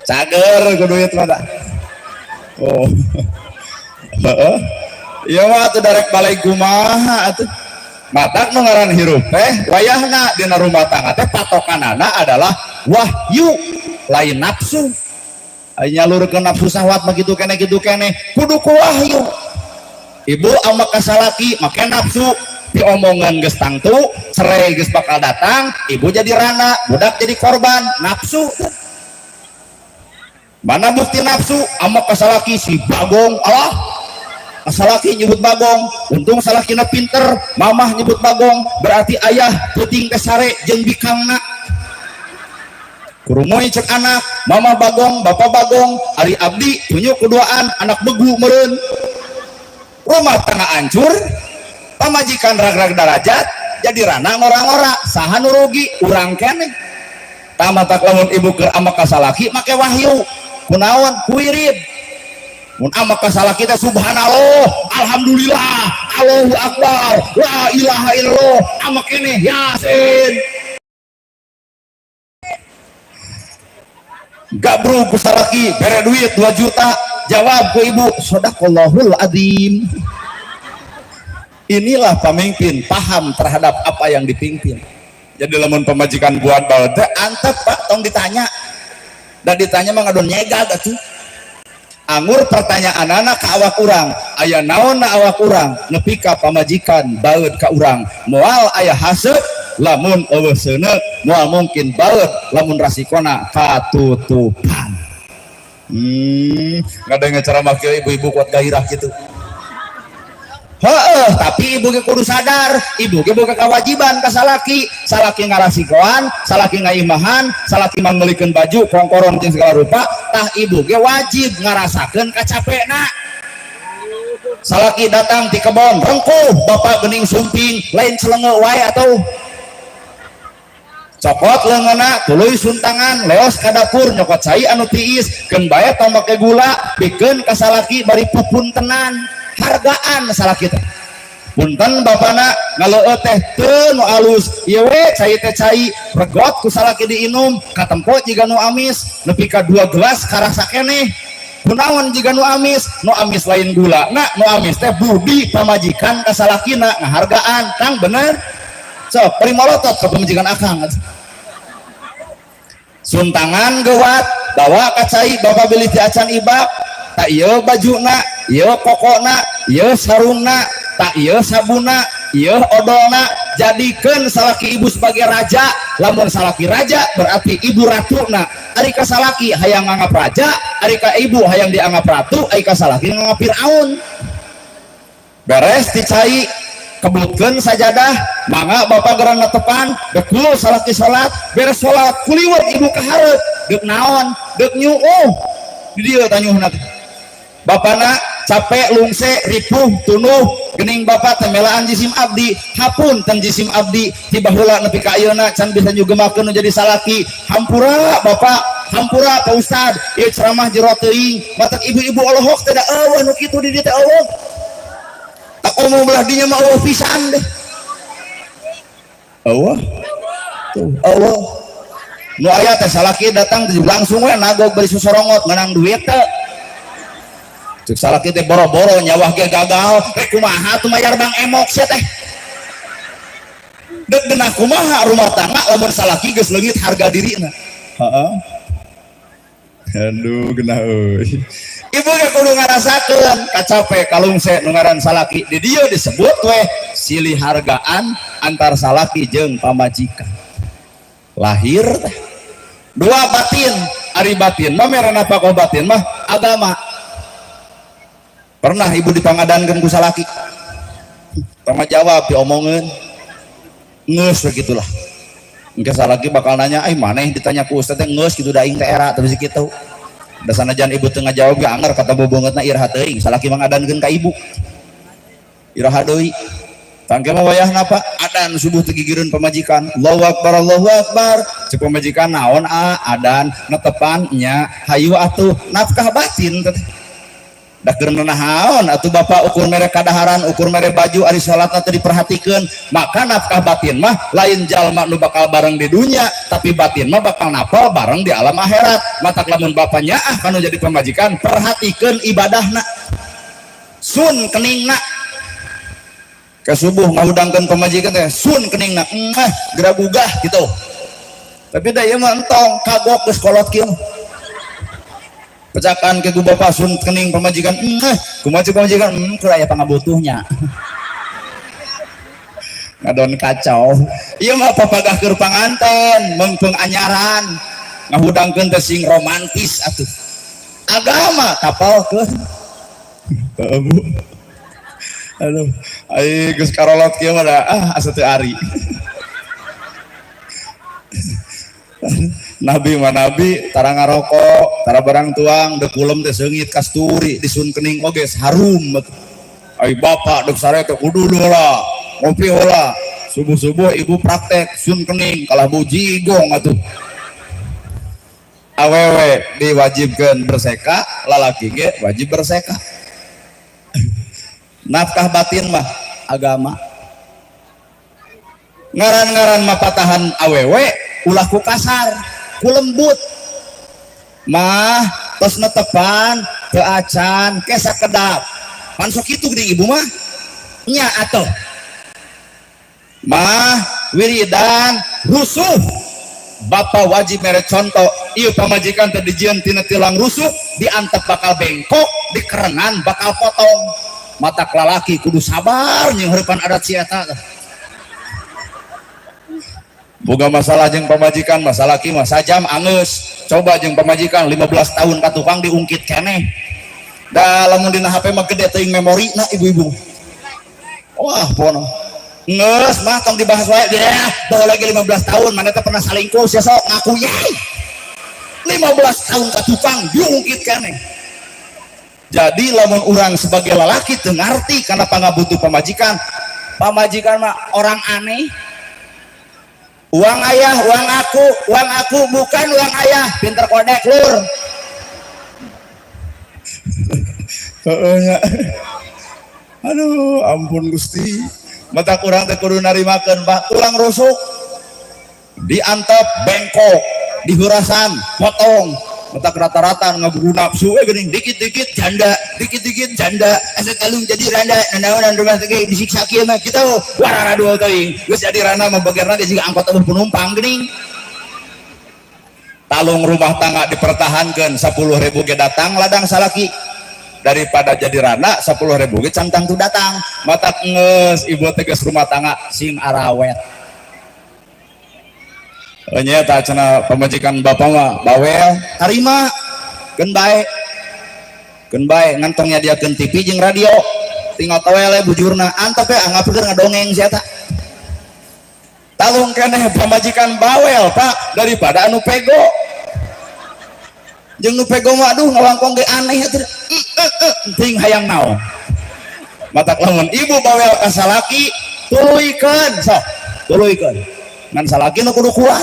Cager ku duit mah tah. Oh. Heeh. Ieu mah atuh darek balik kumaha atuh. Matak nu ngaran hirup teh wayahna dina rumah tangga teh patokanana adalah wahyu lain nafsu. Ai nyalurkeun nafsu syahwat mah kitu keneh kitu keneh kudu ku wahyu. Ibu ama ka salaki make nafsu diomongan geus tangtu, cerai geus bakal datang, ibu jadi rana, budak jadi korban, nafsu. Mana bukti nafsu? Ama ka salaki si bagong, alah salaki nyebut bagong, untung salakina pinter, mamah nyebut bagong, berarti ayah peuting teh sare jeung bikangna. Kurumoy cek anak, mama bagong, bapak bagong, ari abdi tunjuk keduaan, anak begu meureun. Rumah tangga hancur, pamajikan rag-rag darajat, jadi rana ngora-ngora, saha nu rugi, urang keneh. Tamatak lamun ibu keur ama ka salaki make wahyu, kunaon ku wirid. Mun ama ka salaki teh subhanallah, alhamdulillah, Allahu akbar, la ilaha illallah, ama keneh yasin. Gabru ku salaki bere duit 2 juta, jawab ku ibu sadaqallahul azim. Inilah pemimpin paham terhadap apa yang dipimpin. Jadi lamun pemajikan buat bae teh antep Pak, tong ditanya. Dan ditanya mah ngadon nyegag atuh. Angur pertanyaan anak ka awak urang, aya naon na awak urang nepi ka pamajikan baeud ka urang. Moal aya haseup lamun eueuh seuneu, moal mungkin baeud lamun rasikona katutupan. Ngadenge ceramah kieu ibu-ibu kuat gairah gitu. Heeh, tapi ibu ge kudu sadar, ibu ge boga kewajiban ka salaki, salaki ngarasikoan, salaki ngaimahan, salaki mangmeulikeun baju, kongkoron jeung segala rupa, tah ibu ge wajib ngarasakeun kacapena. Salaki datang ti kebon, rengkuh, bapak geuning sumping, lain celenge wae atuh. Cokot leungeunna, tuluy suntangan, leos ka dapur nyokot cai anu tiis, keun bae tong make gula, pikeun ka salaki bari pupuntenan. Hargaan salaki teh. Punten bapana ngaleueut teh teu nu alus, ieu we cai teh cai, regot ku salaki diinum, katempo jiga nu amis, nepi ka 2 gelas karasa keneh. Kunaon jiga nu amis? Nu amis lain gula, na nu amis teh budi pamajikan ka salakina ngahargaan. Kang bener? Sok bari molotot ka pamajikan akang. Suntangan gewat, bawa ka cai bapak bilih ti acan ibak, tak ieu bajuna, ieu kokona, ieu sarungna, tak ieu sabuna, ieu odolna. Jadikeun salaki ibu sebagai raja. Lamun salaki raja berarti ibu ratuna. Ari ka salaki hayang nganggap raja, ari ka ibu hayang dianggap ratu, ari ka salaki nganggap Firaun. Beres dicai, kebutkeun sajadah, mangga bapak gerang netepan, dekul salaki salat, beres salat kuliwet ibu ka hareup, deuk naon, deuk nyuuh. Di dieu tanyuhna teh. Bapana capek lungse ripuh tunuh gening bapak teh melaan jisim abdi, hapun ten jisim abdi ti baheula nepi ka ayeuna can bisa nyugemakeun nu jadi salaki. Hampura bapak, hampura Pak Ustad, ieu ceramah jero teuing, matak ibu-ibu olohok teh da eueuh nu kitu di dieu teh eueuh. Tak omong belah dinya mah eueuh pisan deh. Eueuh. Tuh, eueuh. Nu aya teh salaki datang langsung we nagog bari susorongot menang duit teh. Cek salaki teh boro-boro nyawah ge gagal, rek kumaha tuh mayar Bang Emok sia teh. Dek genah kumaha rumah tangga lamun salaki geus leungit harga dirina. Heeh. Aduh genah euy. Ibu ge kudu ngarasakeun kacape kalungse nu ngaran salaki. Di dieu disebut we silih hargaan antar salaki jeung pamajikan. Lahir teh dua batin, ari batin mah merana pakoh batin mah agama. Pernah ibu dipangadankeun ku salaki? Tong jawab diomongeun. Geus begitulah. Engke salaki bakal nanya, "Ai maneh ditanya ku ustaz teh geus kitu da aing teh era terus kitu." Da sanajan ibu teu ngajawab ge anger kata bobeungeutna iraha teuing, salaki mah ngadankeun ka ibu. Iraha deui. Tangke mah wayahna, Pak, adan subuh teu gigireun pamajikan. Allahu akbar, Allahu akbar. Cek pamajikan, "Naon a?" "Adan." "Netepan?" "Nya." "Hayu atuh." Nafkah batin teh. Da keur naon atuh bapak ukur mere kadaharan, ukur mere baju, ari salatna teu diperhatikeun. Maka nafkah batin mah lain jalma nu bakal bareng di dunia, tapi batin mah bakal napal bareng di alam akhirat. Matak lamun bapaknya ah kanu jadi pamajikan, perhatikeun ibadahna. Sun keningna. Ke subuh ngahudangkeun pamajikan teh sun keningna, engah geura gugah gitu. Tapi da ieu mah entong kagok geus kolot kieu. Pecakan ke ku bapak sun kening pamajikan, engah kumaha cek pamajikan, keur aya pangabutuhnya. Ngadon kacau. Ieu mah papagah keur panganten, meungpeung anyaran, ngahudangkeun teh sing romantis atuh. Agama tapalkeun. Heeh, Bu. Aduh, ai geus karolot kieu mah da ah asa teu ari. Nabi mah nabi, tara ngarokok, tara barang tuang, deuk kulem teh seungit kasturi, disun kening oge harum. Ai bapak deuk sare teh kudu heula, ngopi heula. Subuh-subuh ibu praktek sun kening kalah bujigong atuh. Awewe diwajibkeun berseka, lalaki ge wajib berseka. Nafkah batin mah agama. Ngaran-ngaran mah patahan awewe ulah ku kasar, ku lembut. Mah tos netepan teu acan ke sakedap. Pan sok kitu geuning ibu mah. Nya atuh. Mah wiridan rusuh. Bapak wajib mere contoh, ieu pamajikan teh dijieun tina tilang rusuh, diantep bakal bengkok, dikerengan bakal potong. Mata lalaki kudu sabar nyeuheupan adat si eta. Boga masalah jeung pamajikan, masalah ki mah sajam angeus. Coba jeung pamajikan 15 tahun ka tukang diungkit keneh. Da lamun dina HP mah gede teuing memorina ibu-ibu. Wah, pono. Geus mah tong dibahas wae deh. Bawa lagi 15 tahun mana teh pernah salingkuh sia sok ngaku ye. 15 tahun ka tukang diungkit keneh. Jadi lamun urang sebagai lalaki teu ngarti kana pangabutuh pamajikan, pamajikan mah orang aneh. Uang ayah, uang aku bukan uang ayah, pinter kodek lur. Heeh nya. Aduh, ampun Gusti. Mata kurang teh kudu narimakeun, Pak. Tulang rusuk diantep bengkok, dihurasan potong. Mata rata-rata ngagugu nafsu we geuning dikit-dikit janda, dikit-dikit janda, asa kalung jadi randa, nanaonan rumah teh disiksa kieu mah kitu. Warara dua teuing. Geus jadi randa mah bagerna ge jiga angkot eueuh penumpang geuning. Talung rumah tangga dipertahankeun 10.000 ge datang ladang salaki. Daripada jadi randa 10.000 ge cantang tuh datang. Mata geus ibu teh geus rumah tangga sing arawet. Nya ta cenah pamajikan bapak mah bawel tarima keun bae. Keun bae ngantong nyadiakeun TV jeung radio. Tinggal tawele bujurna antep we anggap keur ngadongeng sia eta. Talung keneh pamajikan bawel, Pak, daripada anu pego. Jeung nu pego mah aduh ngawangkong ge aneh atuh. Teuing hayang naon. Matak lamun ibu bawel ka salaki tuluykeun sok, tuluykeun. Ngan salaki nu kudu kuat.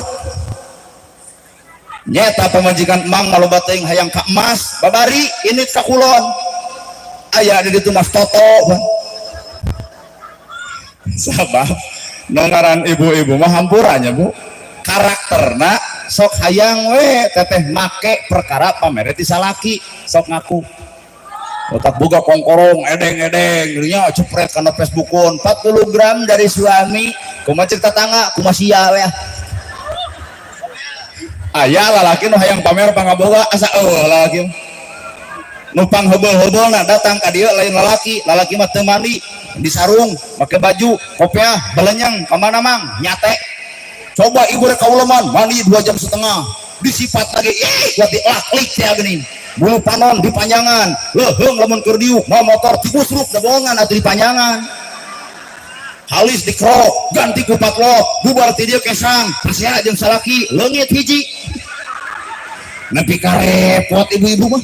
Nyeta pamajikan emang maloba teuing hayang ka emas, babari ini ka kulon. Aya di ditu Mas Toto. Sabab nu ngaran ibu-ibu mah hampuranya, Bu. Karakterna sok hayang we teteh make perkara pamere ti salaki, sok ngaku. Otak boga kongkorong edeng-edeng nya cepret kana Facebookun 40 gram dari suami, kumaha cek tetangga, kumaha sia we. Aya lalaki nu hayang pamer pangaboga asa eueuh lalaki. Nu pangheubeul-heubeulna datang ka dieu lain lalaki, lalaki mah teu mandi, disarung, make baju, kopiah, belenyeng, ka mana mang, nyate. Coba ibu rek kauleman, mandi 2,5 jam, disipat lagi, ih, kuat dilak-lik teh geuning. Bulu panon dipanjangan, leuheung lamun keur diuk, mau motor tikusruk da bohongan atuh dipanjangan. Halis dikrok, ganti ku patlok, bubar ti dieu kesang, pasea jeung salaki, leungit hiji. Nepi ka repot ibu-ibu mah.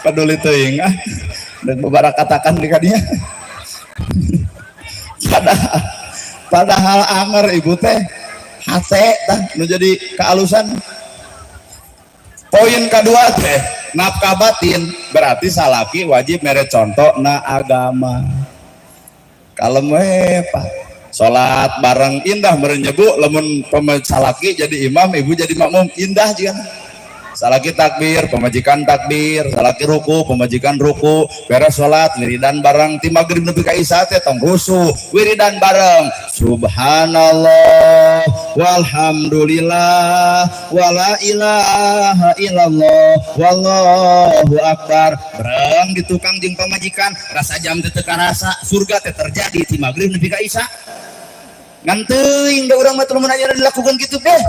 Paduli teuing ah. Dan beberapa katakan di kadinya. Padahal anger ibu teh hate tah nu jadi kealusan. Poin kedua teh nafkah batin berarti salaki wajib mere contoh na agama. Kalem we Pak. Salat bareng indah meureun bu lamun salaki jadi imam ibu jadi makmum indah juga. Salaki takbir, pemajikan takbir, salaki ruku, pemajikan ruku, beres salat wiridan bareng ti magrib nepi ka isya teh tong rusuh, wiridan bareng. Subhanallah walhamdulillah wala ilaha illallah wallahu akbar. Bareng di tukang jeung pamajikan, rasa jam teh teu karasa, surga teh terjadi ti magrib nepi ka isya. Ngan teuing da urang mah teu lamun aya dilakukan kitu deh.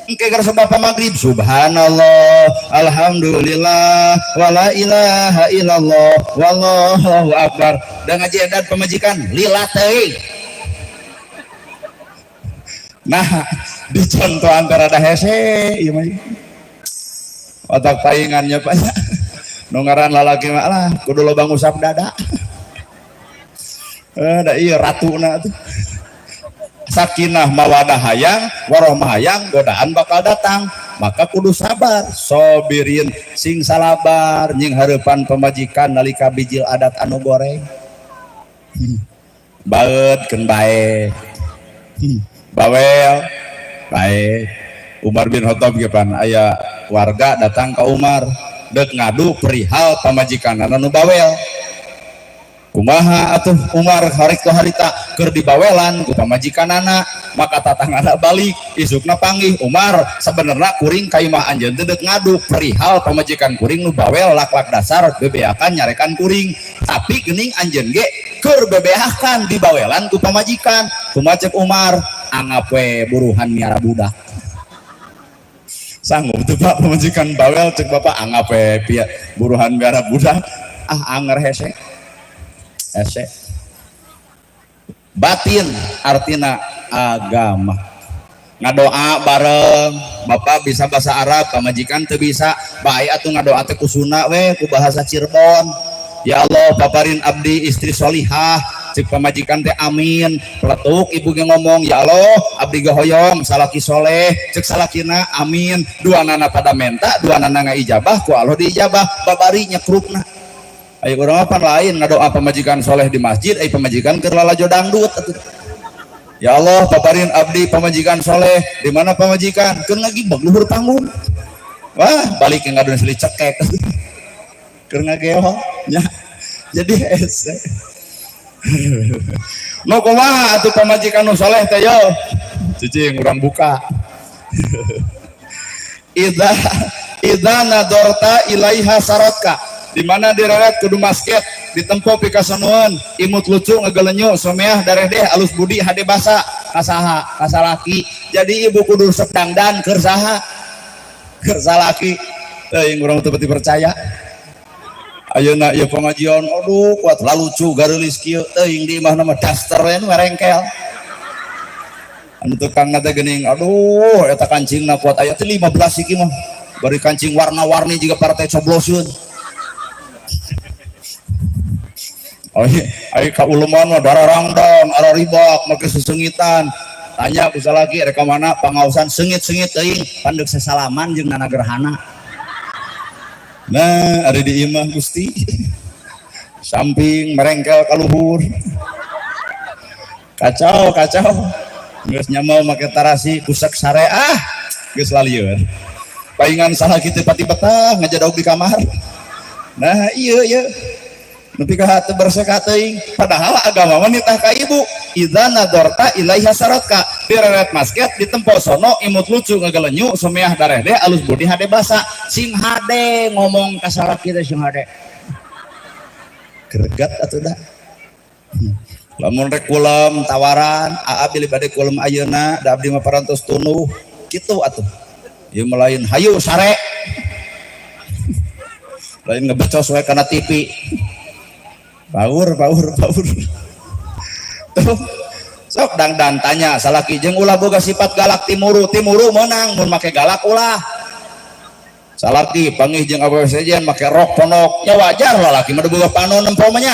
Engke gara bapak maghrib subhanallah alhamdulillah wala ilaha illallah wallahu akbar dan ngaji edan pemajikan lila teuing. Nah dicontoh antara da hese ieu mah otak paingannya Pak nu ngaran lalaki mah lah kudu loba ngusap dada. Da ieu ratuna tuh. Sakinah mawadah hayang warohmah hayang godaan bakal datang maka kudu sabar sobirin sing salabar nying hareupan pemajikan nalika bijil adat anu goreng baeud keun bae bawel bae. Umar bin Khattab ge pan aya warga datang ke Umar deuk ngadu perihal pamajikanana nu bawel. Kumaha atuh Umar harita harita keur dibawelan ku pamajikanana maka tatangana balik isukna panggih Umar sebenarnya kuring ka imah anjeun teh deuk ngadu perihal pamajikan kuring nu bawel lak-lak dasar bebeakan nyarekan kuring tapi geuning anjeun ge keur bebeakan dibawelan ku pamajikan. Kumaha cek Umar anggap we buruhan miara budak. Sanggup tuh Pak pamajikan bawel cek Bapak anggap we buruhan miara budak ah anger hese. Hese. Batin artina agama. Ngadoa bareng, bapak bisa bahasa Arab, pamajikan teu bisa, bae atuh ngadoa teh ku Sunda we, ku bahasa Cirebon. Ya Allah, paparin abdi istri solihah, cek pamajikan teh amin. Peletuk ibu ge ngomong, ya Allah, abdi ge hoyong salaki soleh, cek salakina amin. Dua nana pada menta, dua nana ngaijabah, ku Allah diijabah, babari nyekrupna. Ayo urang apa lain ngadoa pamajikan soleh di masjid, ayo pamajikan keur lalajo dangdut atuh. Ya Allah, paparin abdi pamajikan soleh, di mana pamajikan? Keur ngagibeg luhur panggung. Wah, balik yang ngadon seli cekek. Keur ngageho nya. Jadi hese. Nu kumaha atuh pamajikan nu soleh teh yo? Cicing urang buka. Idza nadorta ilaiha sarotka. Di mana direret kudu basket ditempo pikasanuan imut lucu ngegelenyu someah dareh deh alus budi hade basa kasaha kasalaki. Jadi ibu kudu resep dangdan keur saha keur salaki teuing urang teu pati percaya ayeuna ieu pengajian aduh kuat lalucu gareulis kieu teuing di imahna mah daster we nu merengkel anu tukang teh geuning aduh eta kancingna kuat aya teh 15 iki mah bari kancing warna-warni jiga partai cobloseun. Oh iya, ayo ka uleman mah dararangdang, araribak, make sesengitan. Tanya ku salaki rek ka mana pangaosan seungit-seungit teuing, pan deuk sesalaman jeung nana gerhana. Nah, ari di imah Gusti. Samping merengkel ka luhur. Kacau, kacau. Geus nyamel make tarasi kusak sareah, geus lalieun. Paingan salaki teu pati betah ngajadog di kamar. Nah, iya iya. Nepi ka hate berseka teuing padahal agama mah nitah ka ibu idza nadorta ilaiha saratka direret masket ditempo sono imut lucu ngagelenyu someah dareh deh alus budi hade basa sing hade ngomong ka salaki teh sing hade greget atuh da lamun rek kulem tawaran aa bilih bade kulem ayeuna da abdi mah parantos tunuh kitu atuh ieu mah lain hayu sare lain ngebecos we kana TV. Paur paur paur. Tuh. Sok dangdan tanya salaki jeung ulah boga sifat galak timuru, timuru meunang mun make galak ulah. Salaki panggih jeung awewe sejen make rok pondok, ya wajar lah laki mah boga panon nempo mah nya.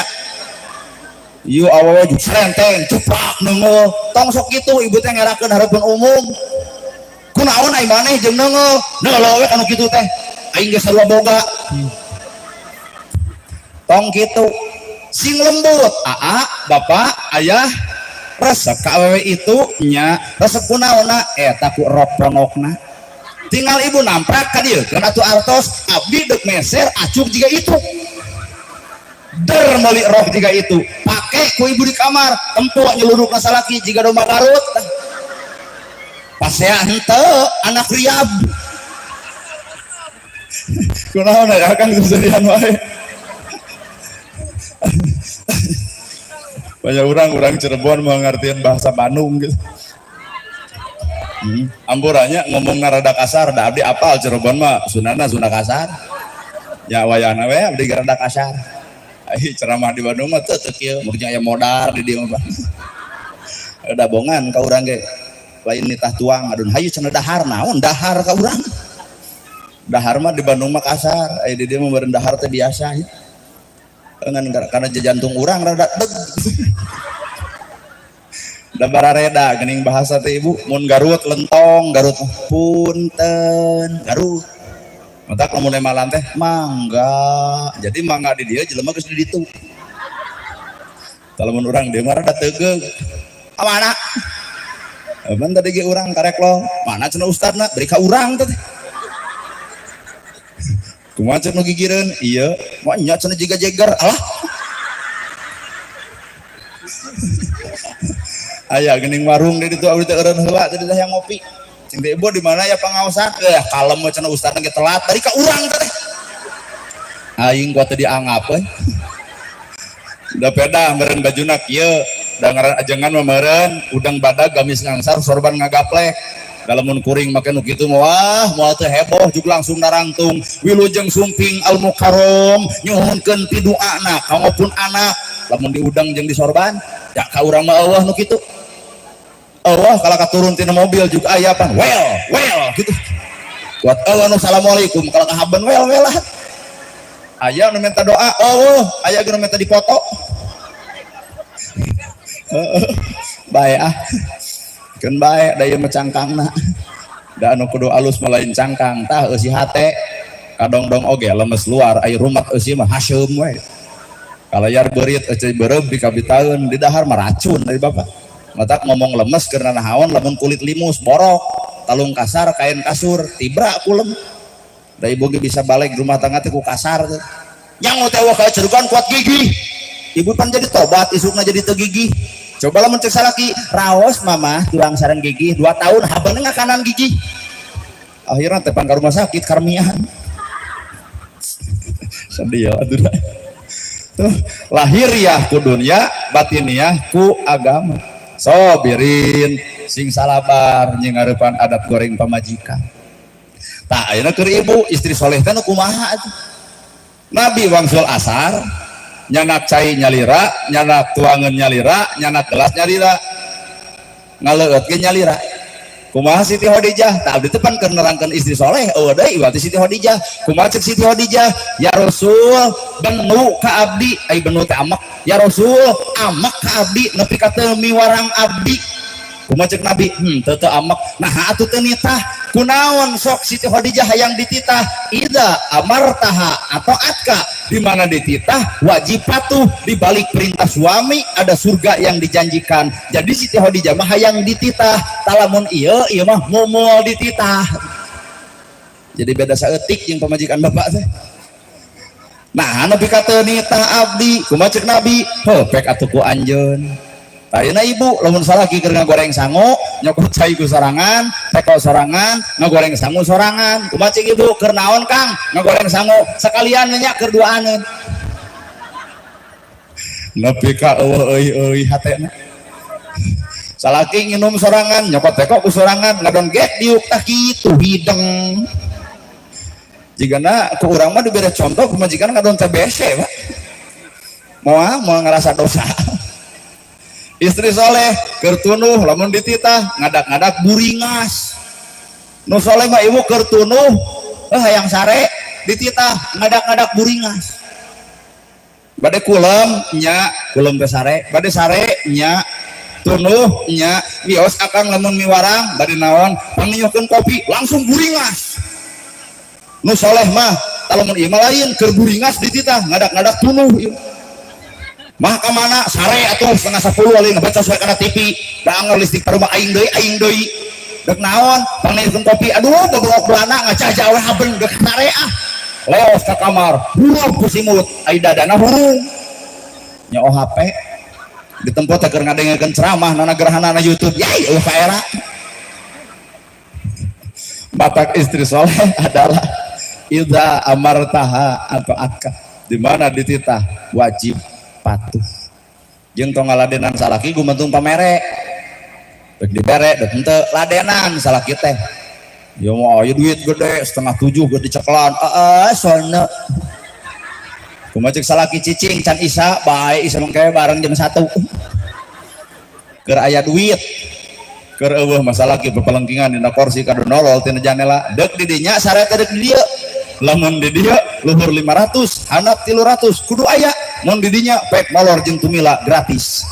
Ieu awewe jeung serenteng, cepak neunggeul. Tong sok kitu ibu teh ngerakeun hareupeun umum. Kunaon ai maneh jeung neunggeul? Neunggeul we kanu kitu teh. Aing geus sarua boga. Tong kitu. Sing lembut, aa, bapak, ayah, resep ka awewe itu nya, resep kunaonna eta ku rok pondokna. Tinggal ibu namprak ka dieu keun atuh artos, abdi deuk meser acuk jiga itu. Der meuli rok jiga itu, pake ku ibu di kamar, tempo nyeludukna salaki jiga domba Garut. Pasea henteu anak riab. Kunaon ya kan kesedihan wae. Banyak orang Cirebon mengertian bahasa Bandung gitu. Ampurannya ngomong rada kasar, da abdi apal Cirebon mah Sundana Sunda kasar. Ya wayahna we abdi rada kasar. Ai ceramah di Bandung mah teu teu kieu, mun aya modar di dieu mah. Ada bongan ka urang ge. Lain nitah tuang adun hayu cenah dahar naon dahar ka urang. Dahar mah di Bandung mah kasar, ai di dieu mah meureun dahar teh biasa ya. Ngan karena jantung urang rada deg. Da barareda geuning bahasa teh ibu, mun Garut lentong, Garut punten, Garut. Matak lamun malam teh mangga. Jadi mangga di dieu jelema geus di ditu. Lamun urang dieu mah rada teugeug. Mana? Apan tadi ge urang karek lo, mana cenah ustadna beri ka urang teh. Kumaha cenah nu gigireun? Ieu, moal nya cenah jiga jeger. Alah. Aya geuning warung di ditu abdi teh eureun heula teh yang ngopi. Cing teh ibu di mana ya pangaosan? Eh kalem we cenah ustadna ge telat bari ka urang teh. Aing kuat teh dianggap we. Da peda meureun bajuna kieu, da ngaran ajengan mah meureun udang badag gamis ngangsar sorban ngagaplek. Lamun kuring make nu kitu mah wah moal teu heboh juk langsung narangtung wilujeng sumping al mukarrom nyuhunkeun piduana kanggo anak lamun diudang jeung disorban ya ka urang mah eueuh nu kitu. Eueuh kalau katurun tina mobil juga aya pan well well gitu. Kuat eueuh nu assalamualaikum kalau kahaben well well lah. Aya nu minta doa eueuh, aya nu minta dipoto. Bae ah. Keun bae da ieu mah cangkangna. Da anu kudu alus mah lain cangkang tah eusi hate. Kadongdong oge lemes luar ai rumat eusi mah haseum we. Kalayar beurit euceuy beureum pikabitaeun di dahar mah racun dari bapak. Matak ngomong lemes keur nanahaon lamun kulit limus borok, talung kasar kain kasur tibra kulem. Da ibu ge bisa balik rumah tangga teh ku kasar teh. Nyango teh ka cerukan kuat gigi. Ibu pan jadi tobat isukna jadi teu gigi. Coba lamun cek salaki, raos mama tuang sareng gigi 2 tahun habeun ngakanan gigi. Akhirnya tepan ka rumah sakit karmian. Sedih ya atuh. Tuh, lahiriah ku dunia, batiniah ku agama. Sobirin sing salabar jeung ngarepan adat goreng pamajikan. Tah ayeuna keur ibu istri soleh teh nu kumaha atuh? Nabi wangsul asar nyanak cai nyalira, nyanak tuangan nyalira, nyanak gelas nyalira, ngaleueut ge nyalira. Kumaha Siti Khadijah? Tah abdi teh pan keur nerangkeun istri soleh, eueuh deui berarti Siti Khadijah. Kumaha cek Siti Khadijah? Ya Rasul, benu ka abdi, ai benu teh amek. Ya Rasul, amek ka abdi nepi ka teu miwarang abdi. Kumaha cek Nabi? Teu teu amek. Nah atuh teu nitah. Kunaon sok Siti Khadijah hayang dititah? Ida amartaha atau atka, di mana dititah wajib patuh, di balik perintah suami ada surga yang dijanjikan. Jadi Siti Khadijah mah hayang dititah, talamun ieu ieu mah moal dititah. Jadi beda saeutik jeung pamajikan bapak teh. Nah, nepi ka teu nitah abdi, kumaha cek Nabi? Heuh, pek atuh ku anjeun. Ayeuna ibu lamun salaki keur ngagoreng sangu, nyokot cai ku sorangan, teko sorangan, ngagoreng sangu sorangan. Kumaha cek ibu keur naon Kang? Ngagoreng sangu sekalian nya keur duaaneun. Nepi ka eueuh euy-euy hatena. Salaki nginum sorangan, nyokot teko ku sorangan, ngadon gek diuk tah kitu hideng. Jigana ku urang mah dibere contoh ku majikan ngadon TBC, Pak. Moal moal ngerasa dosa. Istri soleh keur tunduh lamun dititah ngadak-ngadak buringas. Nu soleh mah ibu keur tunduh hayang sare dititah ngadak-ngadak buringas. Bade kulem nya, kulem teh sare, bade sare nya, tunduh nya, wios akang lamun miwarang bade naon, pangniyuhkeun kopi langsung buringas. Nu soleh mah lamun ieu mah lain, keur buringas dititah ngadak-ngadak tunduh ieu. Mah ka mana sare atuh 9.30 alih ngabaca suwe kana TV, da anger listrik ka rumah aing deui aing deui. Dek naon pangniyuhkeun kopi, aduh goblok belana ngacaja we haben dek sare ah. Leos ka kamar, hurung ku simut, ai dadana hurung. Nya OHP di tempat teh keur ngadengekeun ceramah nana gerhana na YouTube, yai eueuh kaera. Batak istri soleh adalah idza amartaha atau atka, di mana dititah wajib patuh. Jeung tong ngaladenan salaki gumantung pamere. Dek dibere dek henteu ladenan salaki teh. Ya mau aya duit gede 6.30 gede ceklan, heeh sono. Kumaha cek salaki cicing can isa bae isa mangke bareng jam 1. Keur aya duit. Keur eueuh mah salaki pepelengkingan dina kursi kadu nolol tina janela. Dek di dinya sare teh dek di dieu. Lamun di dieu luhur 500, handap 300 kudu aya. Mun di dinya pek molor jeung tumila gratis.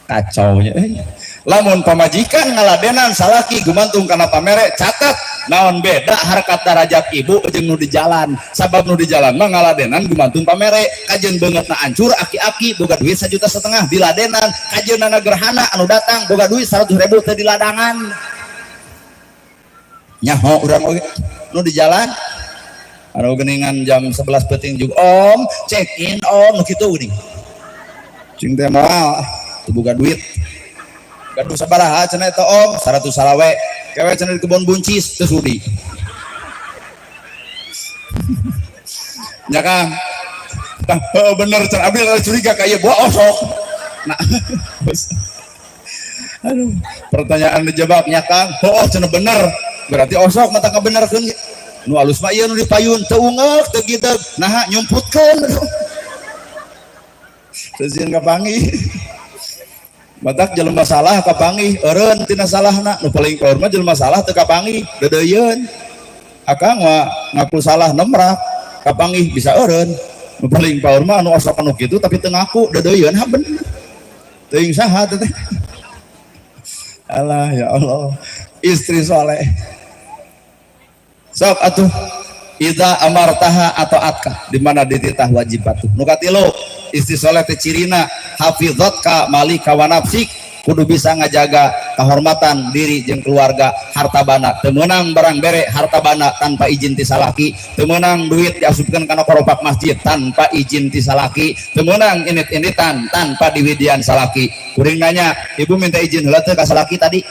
Kacau nya euy. Lamun pamajikan ngaladenan salaki gumantung kana pamere, catat naon beda harkat darajat ibu jeung nu di jalan. Sabab nu di jalan mah ngaladenan gumantung pamere, kajeun beungeutna hancur aki-aki boga duit 1,5 juta diladenan, kajeunana gerhana anu datang boga duit 100.000 teu diladangan. Nyaho urang oge nu di jalan anu geuningan jam 11 peuting juga om check in om nu kitu geuning. Cing teh moal teu boga duit. Gaduh sabaraha cenah eta om 100 salawe kewe cenah di kebon buncis teu sudi. Nya Kang. Tah heuh bener cenah abdi rada curiga ka ieu buah osok. Nah. Aduh, pertanyaan dijawabnya Kang. Heuh cenah bener. Berarti osok mata kabenerkeun. Nu alus mah ieu nu dipayun teu ungeuk teu gideg naha nyumputkeun. Teu sieun kapanggih. Matak jelema salah kapanggih eureun tina salahna, nu paling kaur mah jelema salah teu kapanggih deudeuyeun. Akang mah ngaku salah nemrak kapanggih bisa eureun. Nu paling paur mah anu osok anu kitu tapi teu ngaku deudeuyeun haben. Teuing saha teh. Alah ya Allah, istri soleh. Sok atuh idza amartaha atau atka, di mana dititah wajib patuh. Nu katilu, istri soleh teh cirina hafizatka malika wa nafsik, kudu bisa ngajaga kehormatan diri jeung keluarga, harta bana. Teu meunang barang bere harta bana tanpa izin ti salaki, teu meunang duit diasupkeun kana koropak masjid tanpa izin ti salaki, teu meunang init-initan tanpa diwidian salaki. Kuring nanya, ibu minta izin heula teu ka salaki tadi?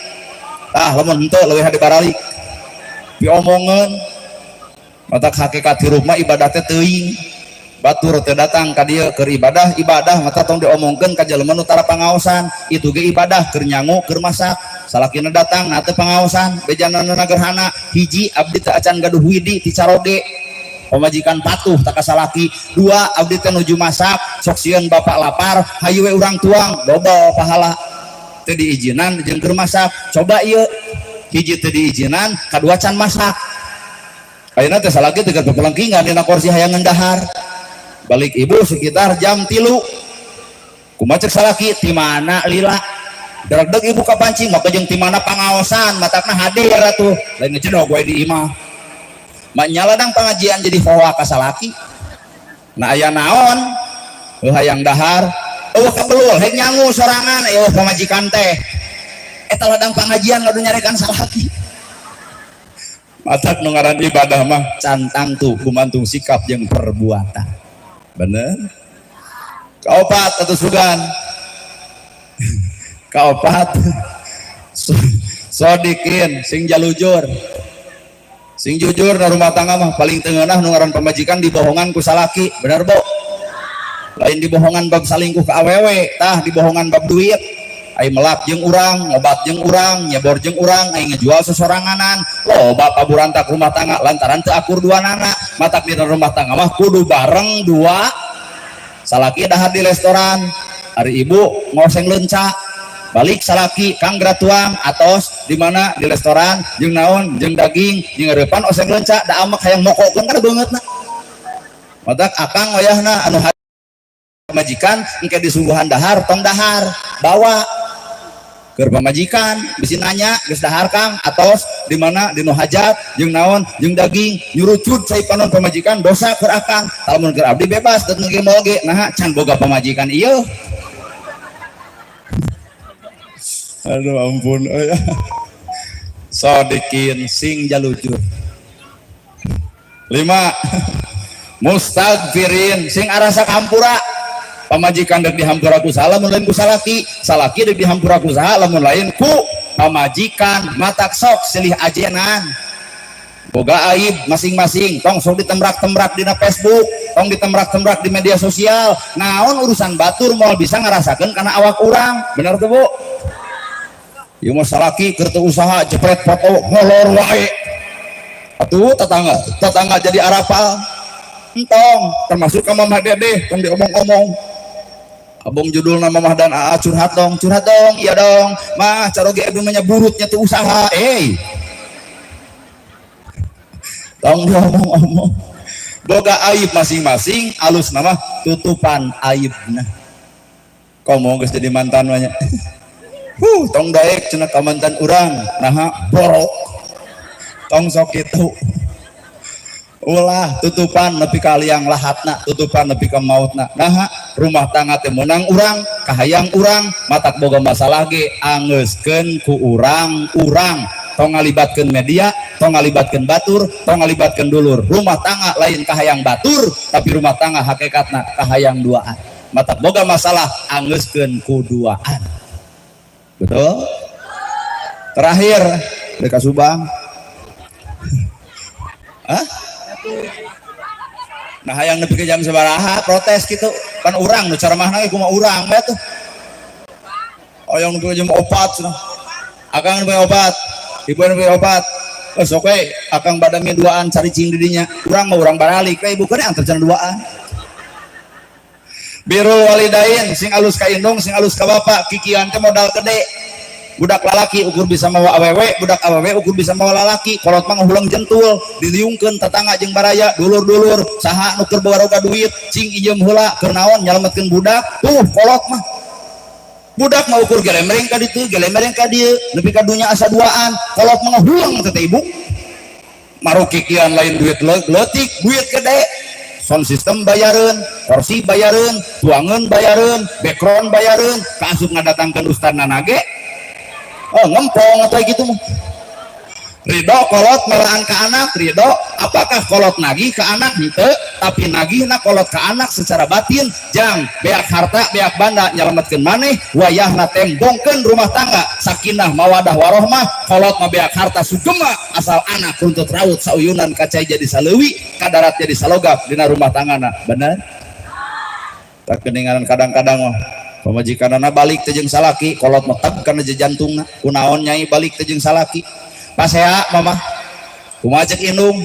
Tah lamun henteu leuwih hade baralik. Diomongeun matak hakikat hirup mah ibadah teh teuing. Batur teu datang ka dieu keur ibadah, ibadah mata tong diomongkeun ka jelema nu tara pangaosan, itu ge ibadah keur nyangu keur masak. Salakina datang na teu pangaosan, bejanana gerhana, hiji abdi teu acan gaduh widi ti caroge. Pamajikan patuh tak ka salaki. Dua abdi teh nuju masak, sok sieun bapak lapar, hayu we urang tuang, dobel pahala. Teu diizinan jeung keur masak. Coba ieu hiji teu diizinan, kadua can masak. Ayeuna teh salaki teh pepelengkingan dina kursi hayang dahar. Balik ibu sekitar jam 3. Kumaha cek salaki ti mana lila? Deg-deg ibu kapancing maka jeung ti mana pangaosan matakna hadir atuh. Lain ngejedog we di imah. Mak ladang pengajian jadi hoa ka salaki. Nah aya naon? Heuh hayang dahar, eueuh kabelul hek nyangu sorangan eueuh pamajikan teh. Eta ladang pengajian ngadu nyarekan salaki. Matak nu ngaran ibadah mah can tangtu gumantung sikap jeung perbuatan. Bener? Kaopat atuh sugan. Kaopat sodikin sing jalujur. Sing jujur na rumah tangga mah paling teu ngeunah nu ngaran pamajikan dibohongan ku salaki. Bener bo? Lain dibohongan bab salingkuh ka awewe, tah dibohongan bab duit. Ai melak jeung urang, ngobat jeung urang, nyebor jeung urang, ai ngejual sesoranganan. Loba paburantak rumah tangga lantaran teu akur dua nana. Matak dina rumah tangga mah kudu bareng dua. Salaki dahar di restoran, ari ibu ngoseng leunca. Balik salaki, "Kang, gratuang." "Atos." "Di mana?" "Di restoran." "Jeung naon?" "Jeung daging." Jeung reupan oseng leunca. Da amek hayang mokokeun kana beungeutna. Matak akang wayahna anu pamajikan engke disuguhan dahar, tong dahar, bawa keur pamajikan. Bisi nanya, "Geus dahar, Kang?" "Atos." "Di mana?" "Di nu hajat." "Jeung naon?" "Jeung daging." Nyurucut cai panon pamajikan, dosa keur akang. Lamun keur abdi bebas deuk ge moal ge. Naha can boga pamajikan ieu? Aduh, ampun euy. Sodikin, sing jalujur. Lima, mustagfirin, sing arasa kahampura. Pamajikan dek dihampura ku saha lamun lain ku salaki? Salaki dek dihampura ku saha lamun lain ku pamajikan? Matak sok silih ajenan. Boga aib masing-masing, tong sok ditemrak-temrak dina Facebook, tong ditemrak-temrak di media sosial. Naon urusan batur moal bisa ngerasakeun karena awak urang. Bener tuh, Bu? Ieu mah salaki keur teu usaha, jepret foto molor wae atuh, tetangga tetangga jadi arapal. Entong, termasuk ka Mamah Dedeh, tong diomong-omong. Abong judul nama Mamah dan Aa curhat dong, curhat dong. Iya dong, mah caroge abdi mah burutnya tuh usaha. Eh, tong diomong-omong. Boga aib masing-masing, alus nama tutupan aibna. Komo geus jadi mantan banyak. Huh, tong daek cenah ka mantan urang, naha borok. Tong sok kitu. Ulah, tutupan nepi ka liang lahatna, tutupan nepi ka mautna. Naha rumah tangga teh meunang urang, kahayang urang. Matak boga masalah ge angeuskeun ku urang urang. Tong ngalibatkeun media, tong ngalibatkeun batur, tong ngalibatkeun dulur. Rumah tangga lain kahayang batur, tapi rumah tangga hakikatna kahayang duaan. Matak boga masalah angeuskeun ku duaan. Betul? Terakhir, Deka Subang. Hah? Nah, hayang nepi ke jam sabaraha protes gitu kan? Urang nu ceramahna ge kumaha urang bae tuh. Hayang nepi ke jam 4 cenah. Akang nepi 4, ibu nepi 4. Oh, sok we akang badami duaan caricing di dinya. Urang mah urang baralik we, ibu kan antar cenah duaan. Birrul walidain, sing alus ka indung, sing alus ka bapak. Kikian teh modal gede. Budak lalaki ukur bisa mawa awewe, budak awewe ukur bisa mawa lalaki. Kolot mah ngahulang jentul, diliungkeun tetangga jeung baraya, dulur-dulur, saha nu keur boga duit, cing ijem heula. Keur naon? Nyalametkeun budak. Tuh kolot mah. Budak mah ukur gelemereng ka ditu, gelemereng ka dieu, nepi ka dunya asa duaan. Kolot mah ngahulang teh ibu. Marukikian lain duit leutik, duit gede. Sound system bayareun, kursi bayareun, tuangan bayareun, background bayareun, kaasup ngadatangkeun ustadna nage. Oh, ngempong atau gitu mah. Ridho kolot melaan ke anak, ridho. Apakah kolot nagih ke anak? Henteu, tapi nagihna kolot ke anak secara batin, jang beak harta, beak banda nyelametkeun maneh, wayahna tembongkeun rumah tangga sakinah mawadah warohmah. Kolot mah beak harta sugema, asal anak runtut raut sauyunan, kacai jadi saleuwi, kadarat jadi salogap dina rumah tanggana. Bener tak? Keningalan kadang-kadang mah pamajikanana balik teh jeung salaki, kolot mah teg kana jantungna. "Kunaon, Nyai, balik teh jeung salaki?" "Pasea, Mama." "Kumaha cek indung?"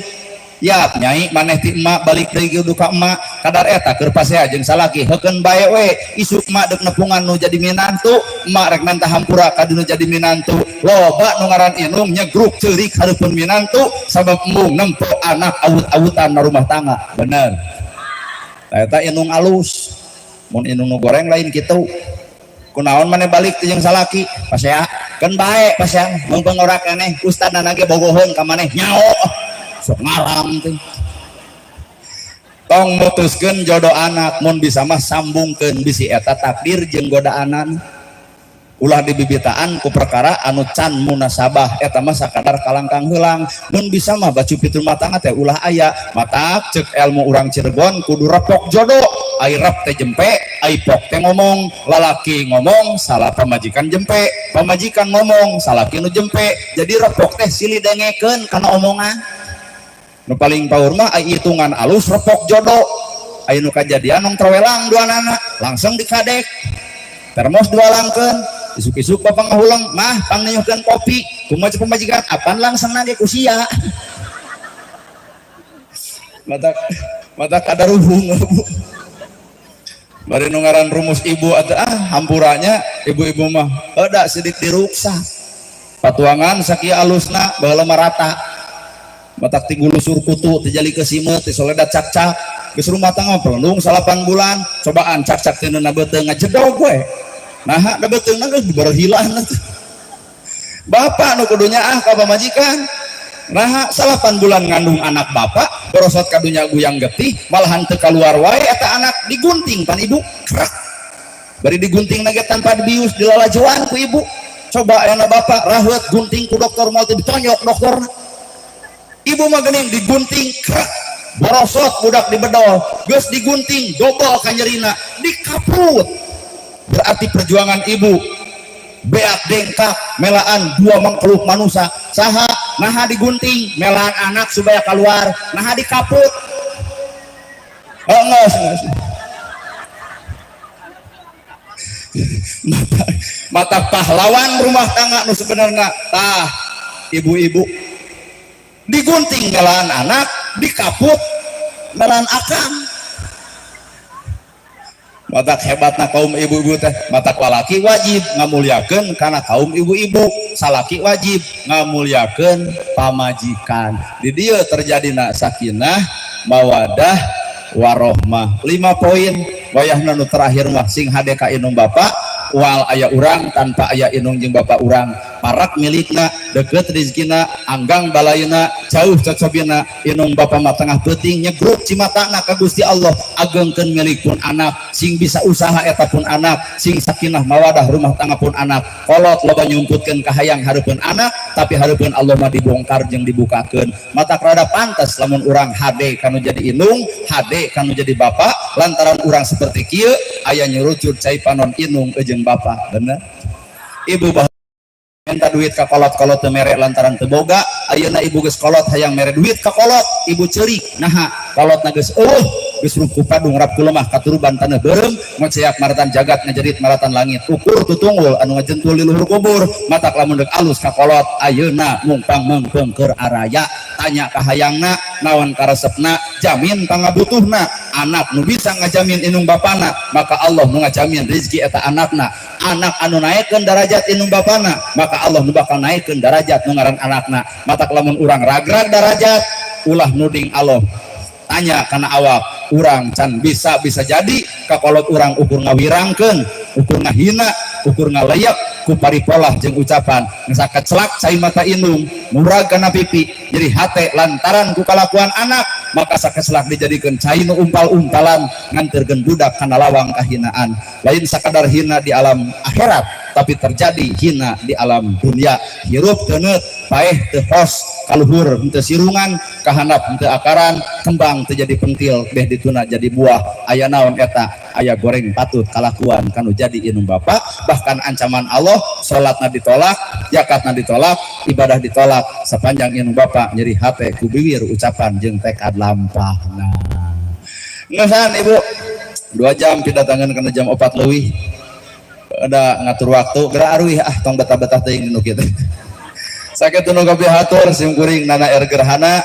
"Ya, Nyai, maneh ti emak balik deui kudu ka emak." Kadar eta keur pasea jeung salaki, heukeun bae we. Isuk emak deuk nepungan nu jadi minantu, emak rek menta hampura ka nu jadi minantu. Loba nu ngaran indung nyegruk ceurik hareupeun minantu sabab embung nempo anak awut-awutan na rumah tangga. Bener? Eta indung alus. Mun indung nu goreng lain kitu. "Kunaon maneh balik teh jeung salaki?" "Pasea." "Keun bae pasea, meungpeung ora keneh, ustadna ge bogoheun ka maneh." Nyao sok ngaram teh. Tong mutuskeun jodoh anak, mun bisa mah sambungkeun, bisi eta takdir jeung godaanan. Ulah dibibitaan ku perkara anu can munasabah, eta mah sakadar kalangkang heulang. Mun bisa mah bacupit rumah tangga teh ulah aya. Matak cek ilmu urang Cirebon, kudu repok jodoh. Ai rep teh jempe, ai pok teh ngomong. Lalaki ngomong salah pamajikan jempe, pamajikan ngomong salaki nu jempe. Jadi repok teh silih dengekeun kana omongan. Nu paling paur mah ai hitungan alus repok jodoh, ai nu kajadian nong trawelang duanana langsung dikadek termos dualangkeun. Isuk-isuk bapak ngahulang, "Mah, pangniuhkeun kopi." "Kumaha cek pamajikan?" "Apan langsung nage ku sia." Mata mata kadaruhung. Bari nu ngaran rumus ibu atau ah hampuranya ibu-ibu mah ada sidik diruksa. Patuangan sakieu alusna baheula mah rata. Matak ti gulusur kutu teu jali ke simeut teh soledat cak-cak. Geus rumah tangga pelendung 8 bulan, cobaan cak-cak teh neuna beuteung ngajedog we. Nah, da beuteungna geus berhilang atuh. Bapak nu kudu nyaah ka pamajikan. Nah, 8 bulan ngandung anak bapak, borosot kadunya guyang getih, malahan teu kaluar wae eta anak digunting pan ibu, kerak. Bari digunting ge tanpa dibius dilalajoan ku ibu. Coba ayeuna bapak raheut gunting ku dokter moal teu ditonyok dokterna. Ibu mah geuning digunting kerak. Borosot budak dibedol, geus digunting dobel kanyerina, dikaput. Berarti perjuangan ibu beak dengkak melaan dua mangkeluk manusia saha naha digunting melaan anak supaya keluar naha dikaput. Oh, enggak, enggak. Mata pahlawan rumah tangga nu sebenarnya tah ibu-ibu digunting melaan anak dikaput melaan akang. Matak hebatna kaum ibu-ibu teh, matak lalaki wajib ngamuliakeun kana kaum ibu-ibu, salaki wajib ngamuliakeun pamajikan. Di dieu terjadina sakinah mawadah warohmah. 5 poin wayahna nu terakhir mah sing hade ka inung bapak wal aya urang tanpa aya inung jeung bapak urang parak milikna deket rizkina anggang balayna jauh cocobina inung bapak mah tengah peuting nyegruk cimatana ka Gusti Allah agengkeun milik pun anak sing bisa usaha eta pun anak sing sakinah mawadah rumah tangga pun anak kolot loba nyumputkeun kahayang hareupeun anak tapi hareupeun Allah mah dibongkar jeung dibukakeun. Mata rada pantes lamun urang hade kanu jadi inung hade kanu jadi bapak lantaran urang seperti kieu aya nyurucut cai panon inung jeung bapak. Bener ibu bah minta duit ka kolot-kolot teu mere lantaran teu boga. Ayeuna ibu geus kolot hayang mere duit ka kolot ibu ceurik naha kolotna geus eueuh geus ruku padung rap ku lemah katuruban taneuh beureum ngoceak maratan jagat ngajerit maratan langit ukur tutunggul anu ngajentul di luhur kubur. Matak lamun deuk alus ka kolot ayeuna mungpang meungpeung keur araya tanya ka hayangna naon karesepna jamin pangabutuhna. Anak nu bisa ngajamin inung bapana maka Allah nu ngajamin rezeki eta anakna. Anak anu naekkeun darajat inung bapana maka Allah nu bakal naekkeun darajat nu ngaran anakna. Matak lamun urang ragrag darajat ulah nuding Allah tanya kana awak urang can bisa bisa jadi kakolot urang ukur ngawirangkeun ukur ngahina ukur ngalayak ku paripolah jeung ucapan ngesakecelak cai mata inung murag kana pipi jadi hate lantaran ku kalakuan anak maka sakecelak dijadikeun cai nu umpal-umpalan nganterkeun budak kana lawang kahinaan. Lain sakadar hina di alam akhirat tapi terjadi hina di alam dunia. Hirup teu paeh teu hos kaluhur henteu sirungan kahandap henteu akaran kembang teu jadi pentil beh dituna jadi buah. Aya naon eta aya goreng patut kalakuan kanu jadi inung bapak. Bahkan ancaman Allah salatna ditolak zakatna ditolak ibadah ditolak sepanjang inung bapak nyeri hate ku biwir ucapan jeung tekad lampahna. Ngesan ibu 2 jam pidatangan kana jam 4 leuwih ada ngatur waktu gerak aruih ah tong betah-betah teuing nu kitu. Sakitu nu kapihatur sim kuring Nana R Gerhana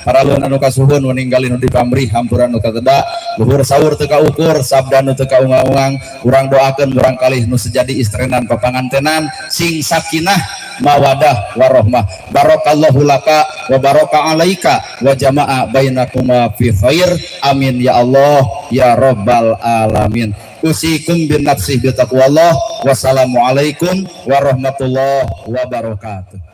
paralun anu kasuhun meninggalin nu dipamrih hampura nu kateda luhur saur teu kaukur sabda nu teu kaungang-ungang. Urang doakeun murang kalih nu sejadi istrenan papangantenan sing sakinah mawadah warohmah. Barakallahu laka wa baraka alaika wa jama'a bainakuma fi khair. Amin ya Allah ya rabbal alamin. Usikum bin nafsi bitaqwallah. Wassalamualaikum warahmatullahi wabarakatuh.